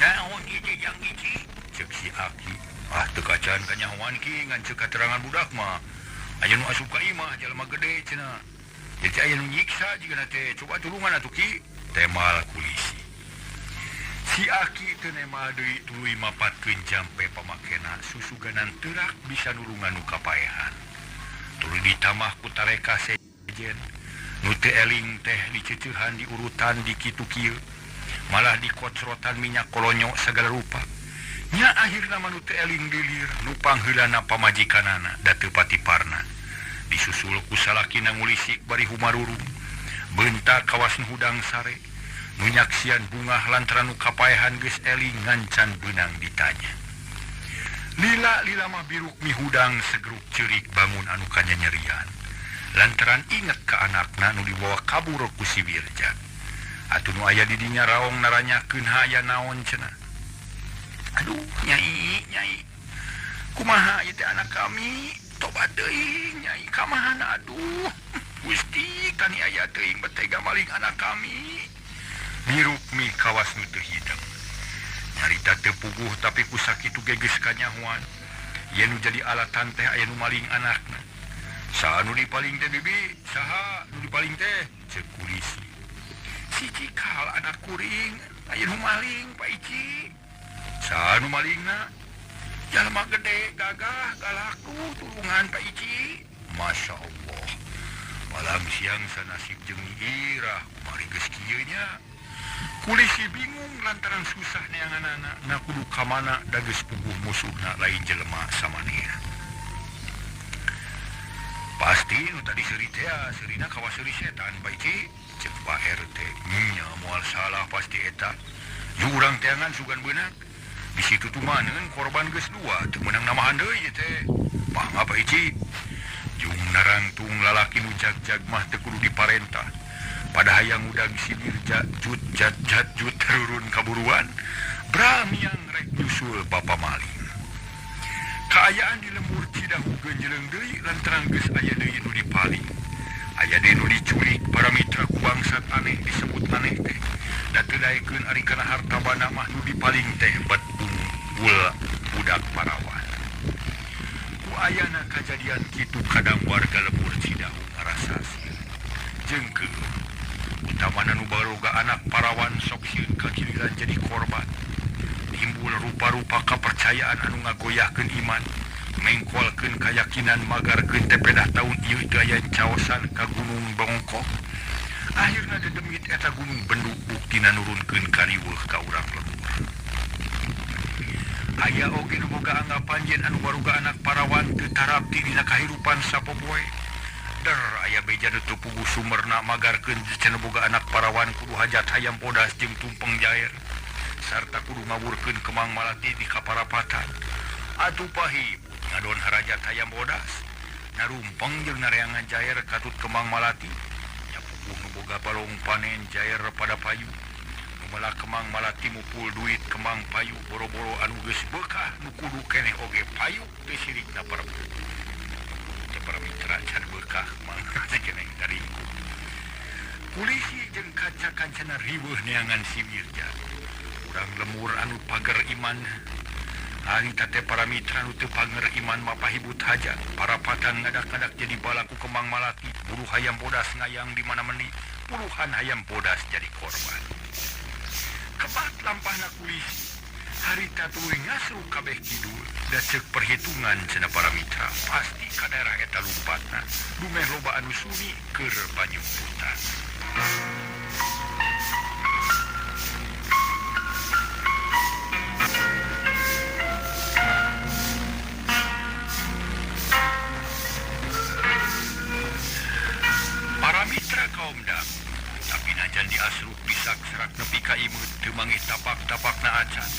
Naon ieu teh Jang Ici? Ceuk si Aki. Ah teu kacan kanyahoan ki ngan ceuk katerangan budak mah. Aya nu asup ka imah jalma gede cenah. Jadi aya nu nyiksa jigana teh coba tulungan atuh ki. Temal kulisi. Si Aki teu nemal deui tuluy mapatkeun jampe pamakena susuganan teurak bisa nulungan nu kapaehan. Tuluy ditamah ku tareka sejen. Nu teu eling teh diceceuhan diurutan di kitu kieu. Malah dikocrotan minyak kolonyo segala rupa. Nya akhirna mah nu teu eling dilir nu pangheulana pamajikanana da teu patiparna. Disusul ku salakina ngulisik bari humarurung. Bentak kawas nu hudang sare. Nu nyaksian bungah lantaran nu kapaehan geus eling ngancan beunang ditanya. Lila-lila mah biruk mihudang segeruk ceurik bangun anu kanyanyerian. Lantaran inget ka anakna nu dibawa kabur ku si Wirja. Atuh nu aya di dinya raong naranyakeun haya naon cenah. Aduh, nyai, nyai. Kumaha ieu teh anak kami? Tobat teuing, nyai, kamahana aduh. Gusti, kani aya teuing betega maling anak kami. Biruk mi kawas nu teu hideng. Nyarita teu puguh tapi ku sakitu ge geus kanyahoan. Yen nu jadi alatan teh aya nu maling anakna. Saha nu dipaling teh bibi? Saha nu dipaling teh? Ceuk kulisi. Si Cikal anak kuring, aya nu maling Pak Ici. Saha nu malingna? Jalma gede gagah galaku tulungan Pak Ici. Masya Allah. Malam siang sanasib jeung Irah kumari geus kieu nya. Kulisi bingung lantaran susah neanganana na kudu ka mana da geus puguh musuhna lain jelema samanea. Pasti nu tadi seuri teh seurina kawas seuri setan Pak Ici. Ceuk Pak RT nya moal salah pasti eta. Jurang teangan sugan beunang. Di situ tumaneun korban geus dua teu meunang namahan deui ieu teh. Pangga Pak Ici. Jung narangtung lalaki nu jag-jag mah teu kudu diparentah. Pada hayang udag si Wirja jut jat jat jut turun kaburuan. Bramiang rek nyusul bapa maling. Kaayaan di lembur Cidahu genjeleng deui lantaran geus aya deui nu dipaling. Aya deui nu diculik para mitra ku bangsat aneh disebut aneh teh. Da teu daekeun ari kana harta banda mah nu dipaling teh bet unggul budak parawan. Ku ayana kajadian kitu kadang warga lembur Cidahu ngarasa sieun. Jeung keueuh utamana nu baroga anak parawan sok sieun kagiliran jadi korban. Timbul rupa-rupa kepercayaan anu ngagoyahkeun iman, mengkolkeun kayakinan magarkeun teh pedah taun ieu teu aya caosan ka Gunung Bongkok. Akhirna dedemit eta gunung benduk buktina nurunkeun kariweuh ka urang lembur. Aya oge nu boga anggapan yen anu baroga anak parawan teu tarapti dina kahirupan sapopoe. Der aya beja nu teu puguh sumerna magarkeun cenah boga anak parawan kudu hajat hayam bodas jeung tumpeng jair sarta kudu ngawurkeun kemang malati di kaparapatan. Atuh pahibut ngadon harajat hayam bodas narumpeng jeung nareangan jair katut kemang malati. Nya puguh nu boga balong panen jair pada payu. Nu melak kemang malati mupul duit kemang payu boro-boro anu geus beukah nu kudu keneh oge payu teu sirikna parebut. Para mitra can beukah kemang keneh taringkuk. Polisi jeung kaca-kancana riweuh neangan si Wirja. Urang lemur anu pager iman. Harita teh para mitra nu teu pager iman mapahibut hajat. Parapatan ngadak-ngadak jadi balaku kemang malati. Buru hayam bodas ngayang di mana-meni. Puluhan hayam bodas jadi korban. Kebat lampahna kulisi. Harita tuluy ngasru kabeh kidul. Da ceuk perhitungan cenah para mitra pasti ka daerah eta lumpatna. Dumeh loba anu suni keur panyumputan. Para mitra kaum dam, tapi najan diasruk disak-serak nepi ka imeut teu mangih tapak-tapakna acan.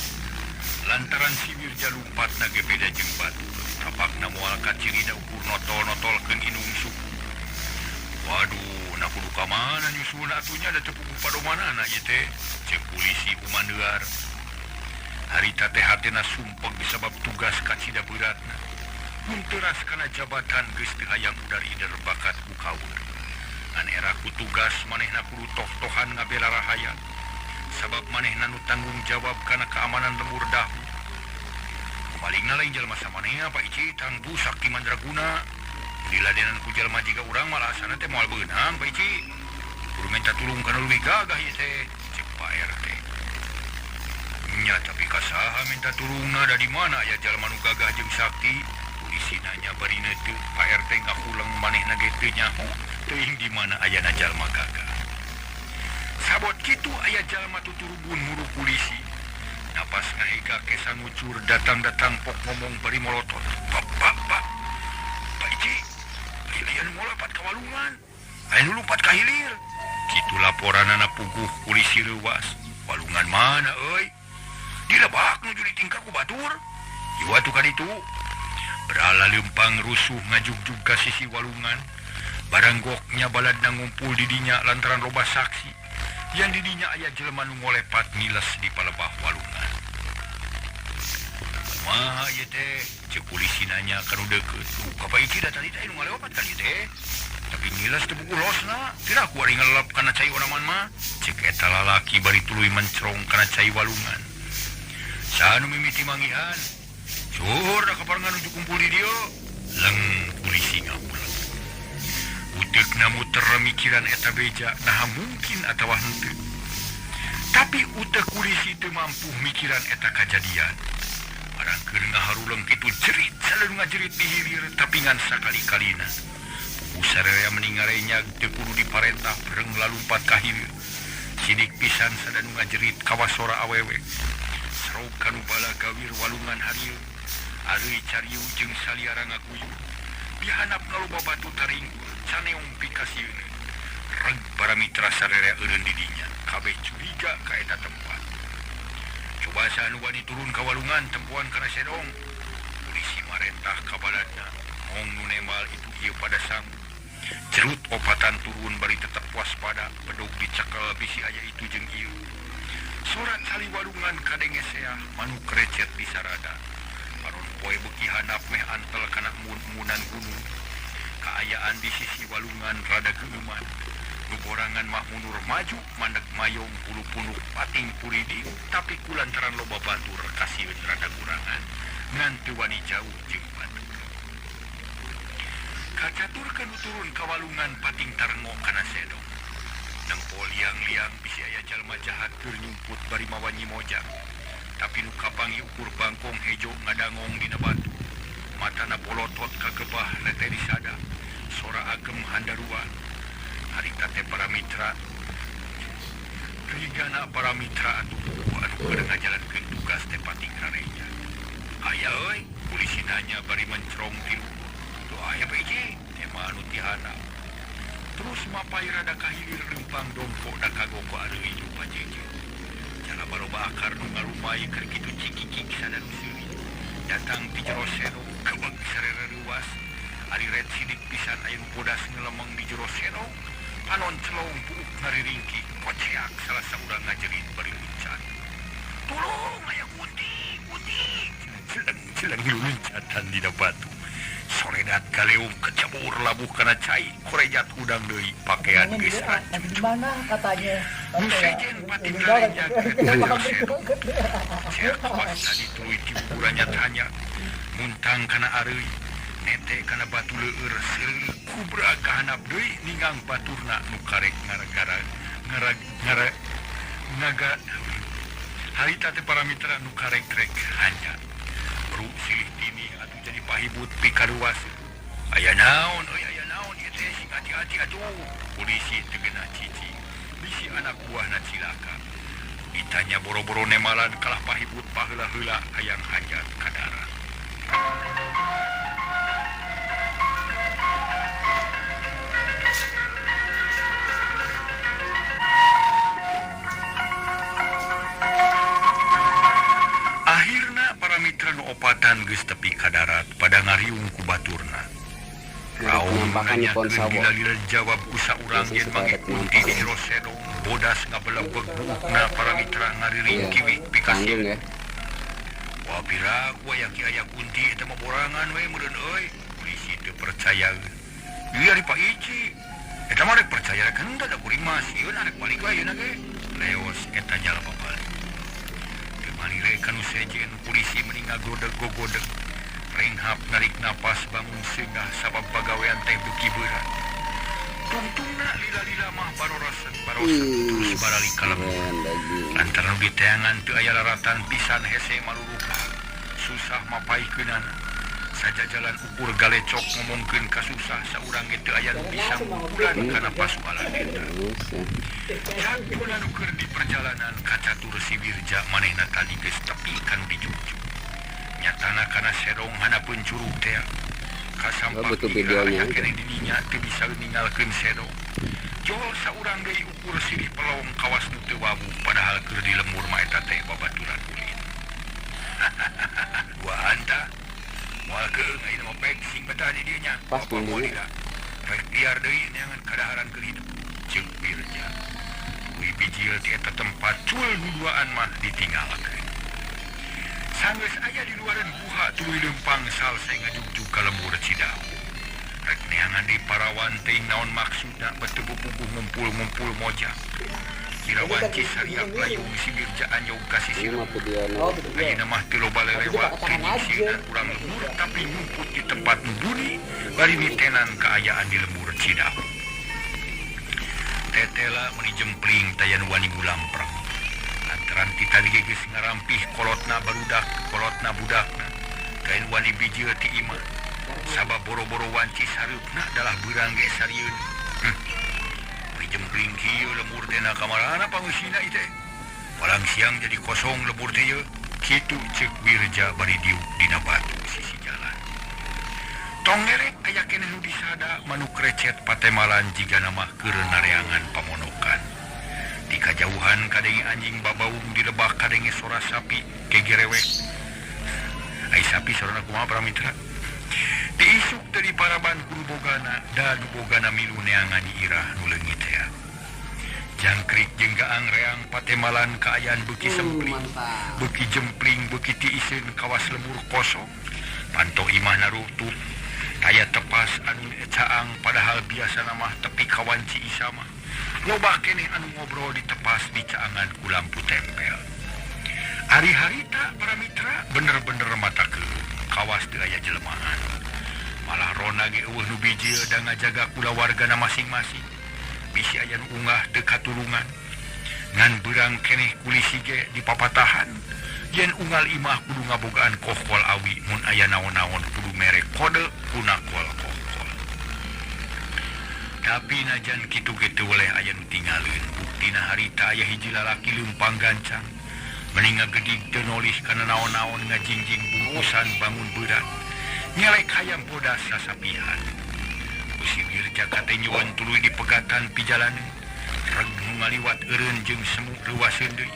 Lantaran si Wirja lumpatna ge beda jeung batu, tapakna moal kaciri da ukur notol-notolkeun inung suku. Waduh, na kudu ka mana nyusulna atuh nya da teu puguh padomanana ieu teh, ceuk polisi humandear. Harita teh hatena sumpeg sabab tugas kacida beuratna. Mun teuras kana jabatan geus teu hayang udar ider bakat ku kaur. Ngan era ku tugas manehna kudu toh-tohan ngabela rahayat. Sabab manehna nu tanggung jawab kana keamanan lembur dahu. Malingna lain jalma samanehna Pak Ici tangtu sakti mandraguna. Diladenan ku jalma jiga urang malah asana teh moal beunang Pak Ici. Kudu minta tulung kana leuwih gagah ieu teh cek Pak RT. Nya tapi kasaha minta tulungna da di mana aya jalma nu gagah jeung sakti? Polisi nanya bari neuteuk Pak RT ngakuleng manehna ge teu nyaho teuing di mana ayana jalma gagah. Sabot kitu aya jalma tuturubun muru polisi. Napas ngahega kesa ngucur datang-datang pok ngomong bari molotot. Pak pak pak. Pak Ici, aya nu ngolapat ka walungan. Aya nu lumpat ka hilir. Kitu laporanana puguh polisi reuwas. Walungan mana euy? Dilebak nuju ditingkah ku batur. Ieu atuh ka ditu. Berala leumpang rusuh ngajugjug ka sisi walungan. Baranggoknya baladna ngumpul di dinya lantaran loba saksi. Yang didinya aya jelema nu ngolepat ngiles di palebah walungan. Kumaha ieu teh? Ceuk polisi nanya ka nu deukeut. Ka Pak Ici da tadi teh nu ngaleopat ka dieu teh. Tapi ngiles teu buku losna. Tidak ku ari ngelep kana cai onaman mah. Ceuk eta lalaki bari tuluy mencrong kana cai walungan. Saha nu mimiti manggihan? Cuhur da kaparengan nuju kumpul di dieu. Leng polisi ngauleng. Uteukna muter mikiran eta beja naha mungkin atawa henteu. Tapi uteuk polisi teu mampu mikiran eta kajadian. Barang keur ngaharuleng kitu jerit saleun ngajerit di hilir tapi ngan sakali-kalina. Puguh sararea meni ngarenyag teu kudu diparentah breng lalumpat ka hilir. Sidik pisan sadanu ngajerit kawasora awewe. Serog kanu bala gawir walungan harieu. Areuy cariu jeung saliara ngaguyu. Dihanap loba batu taringkur caneong pikasieun. Reg para mitra sararea eureun di dinya kabeh curiga ka eta tempat. Coba saha nu wani turun ka walungan tempuan kana sedong. Polisi marentah ka baladna mong nu nemal itu ieu pada sanggup. Jerut opatan turun bari tetep waspada bedog dicekel bisi aya itu jeung ieu. Sorat sali walungan kadenge seah manuk recet di sarada. Panon poe beuki hanap meh antel kana mun-munan gunung. Kaayaan di sisi walungan rada geueuman. Nu borangan mah mundur maju mandeg mayong bulu punuk pating puridi tapi kulantaran loba batur kasieun rada kurangan ngan teu wani jauh jeung batur. Kacatur kanu turun ka walungan pating tarengo kana sedong. Nempo liang-liang bisi aya jalma jahat keur nyumput bari mawa nyimojang. Tapi nu kapangi ukur bangkong hejo ngadangong dina batu. Matana bolotot kagebah lete disada. Sora agem handaruan. Harita teh para mitra. Rigana para mitra atuh anu keur ngajalankeun tugas teh pating rareja. Aya euy, polisi nanya bari mencrong ti luhur. Tuh aya Pak Ici, teh mah anu tihana. Terus mapai rada ka hilir leumpang dongko da kagoko areuy nu pajeje. Cara baroba akar nu ngarumai keur kitu cikikik sadanu seuri. Datang ti jero serong kebeg sarere ruas. Ari red sidik pisan aya nu bodas ngelemeng di jero serong. Panon celong buuk ngariringkik koceak salah saurang ngajerit bari luncat. Tolong aya kunti, kunti. Jeleng-jeleng luncatan dina batu. Soredat kaleung kecebur labuh kana cai korejat hudang deui pakaian geus Lagi di mana katanya? Nu sejen pating rareja Cek tadi tuluy tiburannya tanya muntang kana areuy nete kana batu leueur seureuh kubra ka handap deui ningang baturna nu karek ngaragara ngarag ngara naga harita teh para mitra nu karek rek hanya ru silih tini atuh jadi pahibut pikaruas. Aya naon euy aya naon ieu teh sing hati-hati atuh. Polisi teu geunah cici bisi anak buahna cilaka. Ditanya boro-boro nemalan kalah pahibut paheula-heula hayang hajat ka darat. Akhirna para mitra nu opatan geus tepi ka darat pada ngariung ku baturna. Raung Penampakan di pohon nanyakeun sawo. gila-gila jawab ku saurang Langsung yen suka ada manggih kunti di penampakan. jero sedong bodas ngabelebeg buukna para mitra ngariring Iya, kiwi tanggung pikasieun. ya. Wah piraku aya ki aya kunti eta mah borangan we meureun euy. Polisi teu percaya. Ieu ari Pak Ici. Eta mah rek percaya rek henteu da kuring mah sieun arek balik we ayeuna ge. Leos eta jalma balik. Teu malire kanu sejen polisi meni ngagodeg-gogodeg. Renghap narik napas bangun seungah sabab pagawean teh beuki berat. Tungtungna lila-lila mah barorasen barosen terus baralik ka lembur. Lantaran nu diteangan teu aya laratan pisan hese marurupa. Susah mapaikeunana. Sajajalan ukur galecok ngomongkeun kasusah saurang ge teu aya nu bisa ngumpulan kana pasualan eta. Jadona nu keur di perjalanan kacatur si Wirja manehna tadi geus tepi kanu dijugjug. Nyatana kana serong hanapeun curug teh. Kasampak aya keneh di dinya teu bisa ninggalkeun serong. Jol saurang deui ukur silih pelong kawas nu teu wabu padahal keur di lembur mah eta teh babaturan ulin. Duaan tah. Moal keung ayeuna mah pek sing betah di dieu nya. Pas bumbunya. Rek biar deui neangan kadaharan keur hidup. Ceuk Wirja. Tuluy bijil ti eta tempat cul nu duaan mah ditinggalkeun. Sanggeus aya di luareun guha tuluy leumpang salse ngajugjug ka lembur Cidahu. Rek neangan di parawan teuing naon maksudna beuteung puguh ngumpul-ngumpul moja. Kira wanci sariak layung si Wirja anyog ka sisi lembur. Ayeuna mah teu loba lelewat teu nyingsieunan urang lembur tapi nyumput di tempat nu buni bari mitenan kaayaan di lembur Cidahu. Tetela meuni jempling taya nu wani ngulampreng. Lantaran ti tadi ge geus ngarampih kolotna barudak, kolotna budakna. Kain wani bijil ti imah. Sabab boro-boro wanci sareupna dalah beurang ge sarieun. Jempling kieu lembur teh na kamarana pangeusina ieu teh. Palang siang jadi kosong lembur teh ieu. Kitu ceuk Wirja bari diuk dina batu sisi jalan. Tong ngerek aya keneh nu disada manuk recet patemalan jigana mah keur nareangan pamonokan. Di kajauhan kadenge anjing babaung di lebak kadenge sora sapi kegerewek. Ai sapi sorana kumaha para mitra? Diisuk dari paraban kudu bogana da nu bogana milu neangan irah nu leungit teh. Jangkrik jeung gaang reang patemalan kaayaan beuki sempling, beuki jempling, beuki tiiseun kawas lembur kosong. Panto imah narutup, taya tepas anu caang padahal biasana mah tepi kawanci isama. Loba keneh anu ngobrol di tepas di caangan ku lampu tempel. Ari harita para mitra bener-bener mata keureum kawas teu aya jelemahan. Malah rona ge eueuh nu bijil da ngajaga kulawargana masing-masing. Bisi aya nu unggah teu katulungan. Ngan beurang keneh kulisi ge dipapatahan. Yen unggal imah kudu ngabogaan kokol awi mun aya naon-naon kudu mere kode kuna kol-kokol. Tapi najan kitu ge teu weleh aya nu tinggalin. Buktina harita aya hiji lalaki leumpang gancang. Meni ngagedig teu nolih kana naon-naon ngajingjing bungkusan bangun beurang. Nyelek hayam bodas sasapihan. Ku si Wirja katenjoan tuluy dipegatan pijalaneun. Reg nu ngaliwat eureun jeung semu leuwaseun deui.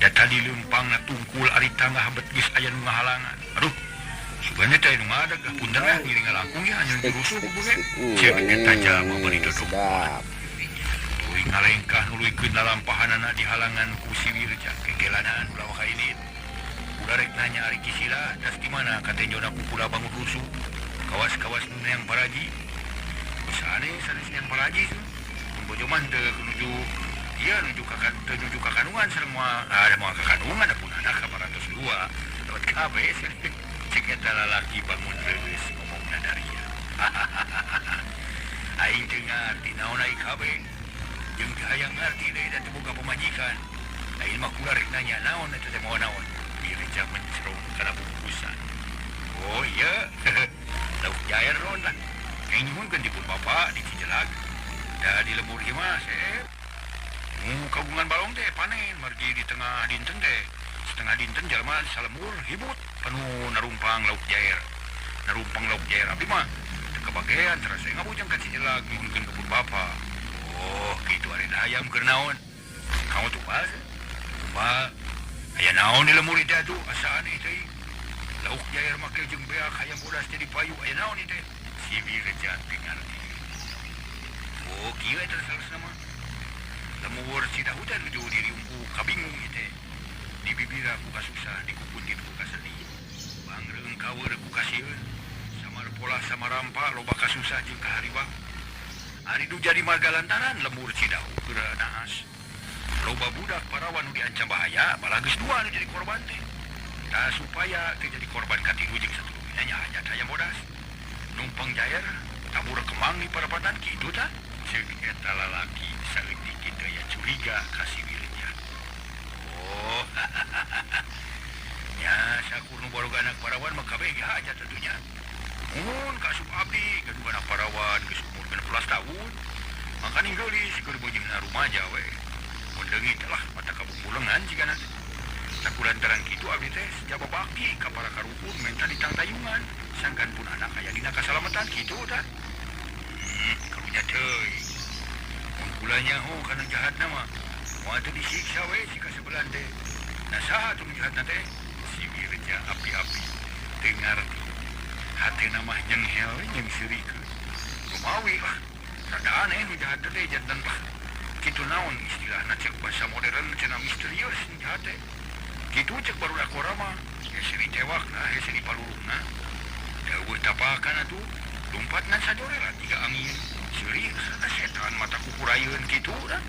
Da tadi leumpangna tungkul ari tangah bet geus aya nu ngahalangan. Aduh, sugana teh nu ngadag ah punten ah ngiring ngalangkung ya anu rusuh bubuge. Ceuk eta jalma bari dodok. Tuluy ngalengkah nuluykeun lalampahanana dihalangan ku si Wirja. Kegelanaan ulah waka ini. Ulah rek nanya ari Ki Sila das di mana katenjona ku kula bangun rusuh. Kawas-kawas nu neang paraji. Sanes sanes neang paraji. Bojo mah teu nuju ieu nuju ka nuju ka kandungan sareng moal ada moal ka kandungan pun anak ka 402. Lewat kabeh cek eta lalaki bangun reueus ngomongna daria. Aing teu ngarti naon ai kabeh. Jeung teu hayang ngarti deui da teu boga pamajikan. Aing mah kula rek nanya naon eta teh moal naon. Wirja mencerong kana bungkusan. Oh iya, lauk jair ron lah. Aing nyuhunkeun dipun bapa di Cijelag. Da di lembur ieu mah seep. Kagungan balong teh panen margi di tengah dinten teh. Setengah dinten jalma di salembur hibut penuh narumpang lauk jair. Narumpang lauk jair abdi mah teu kabagean terasa ngabujang ka Cijelag nyuhunkeun kebun bapa. Oh, kitu ari hayam keur naon? Kamu tumbal? Tumbal. Aya naon di lemur itu atuh asa aneh teh. Lauk jair make jeung beak hayam bodas jadi payu aya naon ieu teh? Si Wirja teu ngarti. Oh, kieu eta salesna mah. Lemur Cidahu teh nuju diriungku kabingung ieu teh. Di bibira ku kasusah, di kupuntit ku kasedih. Bangreung kawer ku kasieun. Samar pola samarampa loba kasusah jeung kahariwang. Ari du jadi marga lantaran lemur Cidahu keur naas. Loba budak parawan nu diancam bahaya malah geus dua nu jadi korban teh. Tah supaya teu jadi korban katilu jeung satuluyna nya hajat hayam bodas. Numpang jair tabur kemang di parapatan kitu tah. Ceuk eta lalaki saeutik kitu aya curiga ka si Wirja. Oh. Nya sakur nu baroga anak parawan mah kabeh ge hajat atuh nya. Mun kasup abdi gaduh anak parawan geus umur 16 tahun. Mangkaning geulis keur bojengna rumaja we. Mun leungit lah mata kabumbulengan jigana. Sakulantaran kitu abdi teh jaba bakti ka para karuhun menta ditangtayungan. Sangkan pun anak aya dina kasalamatan kitu tah. Karunya teuing. Mun kula nyaho kana jahatna mah moal teu disiksa we si kasebelan teh. Nah saha atuh nu jahatna teh? Si Wirja api-api teu ngarti. Hatena mah nyenghel jeung seurikeun. Kumawi lah, rada aneh nu jahat teh janten lah. Kitu naon istilahna cek bahasa modern cenah misterius nu jahat teh. Kitu cek barudak korang mah, hese ditewakna, hese dipaluruhna. Eueuh tapakan atuh, lumpat ngan sajore lah tiga angin. Seuri setan mata kukurayeun kitu dah.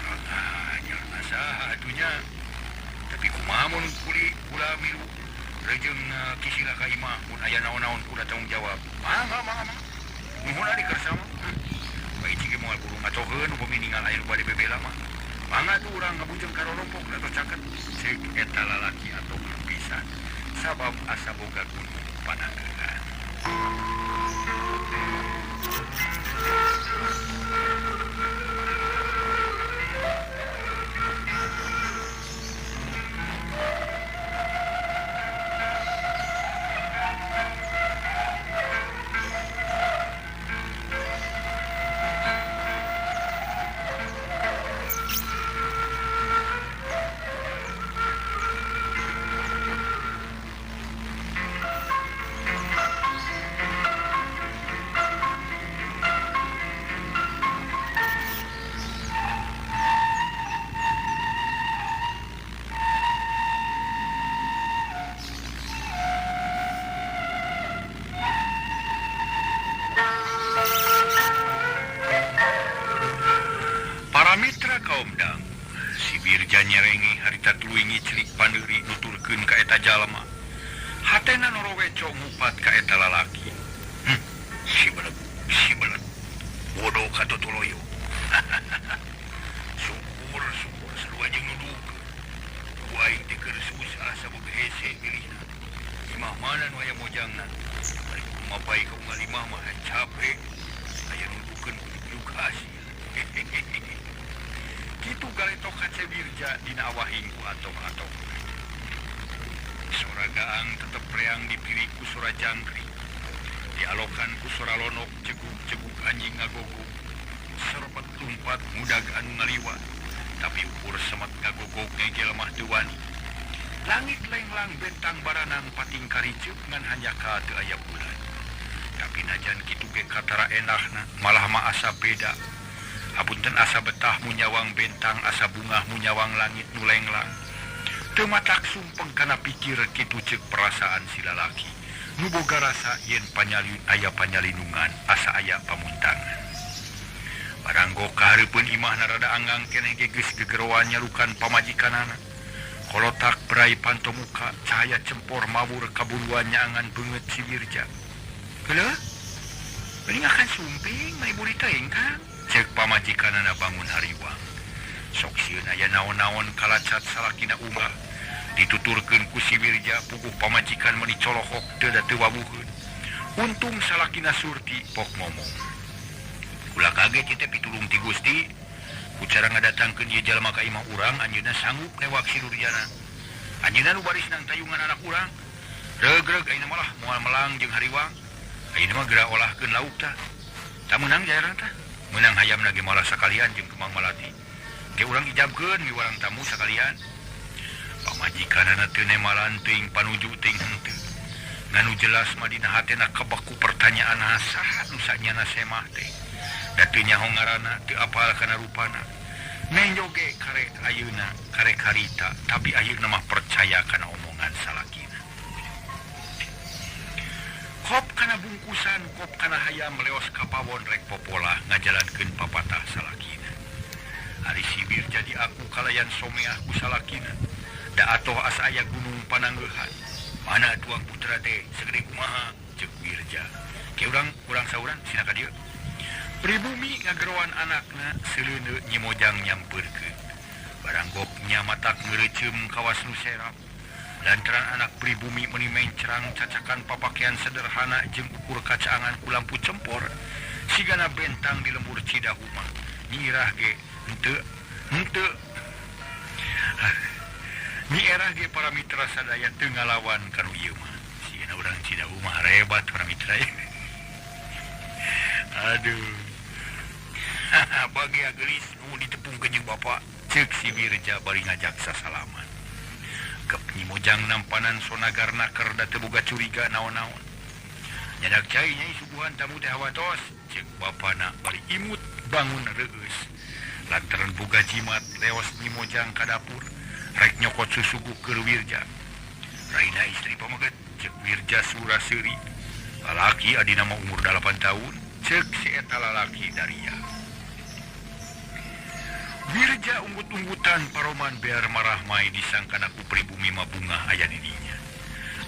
Rada saha atuh nya. Tapi kumaha mun kuli kula milu rejeng kisila ka imah mun aya naon-naon kuda tanggung jawab. Mangga mangga mangga. Nuhun ari kersa mah. Bae cing moal kudu ngatoheun upami ninggal aya nu bade bebela mah. Mangga tuh urang ngabujeng ka rorompok atau caket. Ceuk eta lalaki atau pisan. Sabab asa boga gunung pananggeungan. Nyerengi harita tuluy ngiclik pandeuri nuturkeun ka eta jalma. Hatena noroweco ngupat ka eta lalaki. Si beleg, si beleg. Bodoh ka totoloyo. Syukur, syukur sarua jeung nuduhkeun. Ku aing teh keur susah sabab hese milihna. Imah mana nu aya mojangna? Bari kumapai ka unggal imah mah capek. Aya nuduhkeun kudu hasil. Kitu galetok ka Wirja dina awahing ku atok-atok. Sora gaang tetep reang dipiri ku sora jangkrik. Dialokan ku sora lonok ceguk-ceguk anjing ngagogog. Serbet lumpat mudag anu ngaliwat. Tapi ukur semet ngagogog ngegel mah teu wani. Langit lenglang bentang baranang pating kariceup ngan hanjakal teu aya bulan. Tapi najan kitu ge katara enahna malah mah asa beda. Hapunten asa betah munyawang bentang asa bungah munyawang langit nu lenglang. Teu matak sumpeng kana pikir kitu ceuk perasaan si lalaki. Nu boga rasa yen panyalin aya panyalinungan asa aya pamuntangan. Baranggo kahareupeun imahna rada anggang keneh ge geus gegeroan nyalukan pamajikanana. Kolotak berai panto muka cahaya cempor mawur kaburuan nyaangan beungeut si Wirja. Heuh? Mending akan sumping mani buri teuing Kang. Cek pamajikanana bangun hariwang. Sok sieun aya naon-naon kalacat salakina unggah. Dituturkeun ku si Wirja puguh pamajikan meuni colohok teu da teu wabuheun. Untung salakina Surti pok ngomong. Ulah kaget ieu teh pitulung ti Gusti. Ku cara ngadatangkeun ieu jalma ka imah urang anjeunna sanggup newak si Nurjana. Anjeunna nu baris nang tayungan anak urang. Regreg ayeuna malah moal melang jeung hariwang. Ayeuna mah geura olahkeun lauk tah. Tah meunang jaran tah. Menang hayam lagi malah sakalian jeung kembang malati. Ge urang ijabkeun miwarang tamu sakalian. Pamajikanana teu nemalan teuing panuju teuing henteu. Nganu jelas mah dina hatena kabaku pertanyaan saha nu sanyana semah teh. Da teu nyaho ngaranna, teu apal kana rupana. Nenjo ge karek ayeuna, karek harita, tapi ayeuna mah percaya kana omongan salakina. Kop kana bungkusan, kop kana hayam leos ka pawon rek popolah ngajalankeun papatah salakina. Ari si Wirja Wirja diaku kalayan someah ku salakina. Da atoh asa aya gunung pananggeuhan. Mana tuang putra teh segede kumaha ceuk Wirja. Ke urang kurang saurang sina ka dieu. Pribumi ngageroan anakna seleuneu Nyi Mojang nyampeurkeun. Baranggoknya matak ngeureeceum kawas nu serap. Lantaran anak pribumi meuni mencrang cacakan papakean sederhana jeung ukur kacaangan ku lampu cempor. Sigana bentang di lembur Cidahuma. Nyi Irah ge henteu henteu. Nyi Irah ge para mitra sadaya teu ngalawan kanu ieu mah. Sigana urang Cidahuma hebat para mitra. Aduh. Bagia geulis nu ditepungkeun jeung bapa. Ceuk si Wirja bari ngajak sasalaman. Gep Nyi Mojang nampanan sonagar naker da teu boga curiga naon-naon. Nyadak cai nyai suguhan tamu teh hawatos. Ceuk bapana bari imut bangun reueus. Lantaran boga jimat leos Nyi Mojang ka dapur rek nyokot susuguh keur Wirja. Raina istri pameget ceuk Wirja sura seuri. Lalaki adina mah umur 8 tahun ceuk si eta lalaki daria. Wirja unggut-unggutan paroman biar marahmai disangkana ku pribumi mabungah aya di dinya.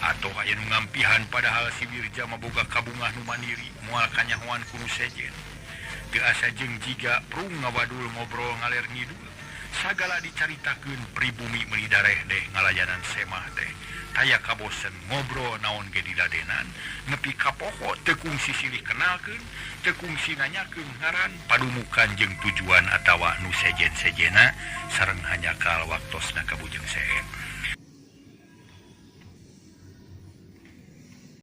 Atau aya nu ngampihan padahal si Wirja maboga kabungah nu mandiri moal kanyahoan ku nu sejen. Teu asa jeung jiga prung ngawadul ngobrol ngaler ngidul. Sagala dicaritakeun pribumi meuni dareh deh ngalayanan semah teh. Taya kabosen ngobrol naon ge diladenan nepi ka poho teu kungsi silih kenalkeun teu kungsi nanyakeun ngaran padumukan jeung tujuan atawa nu sejen-sejena sareng hanjakal waktosna ka Bujeng Seep.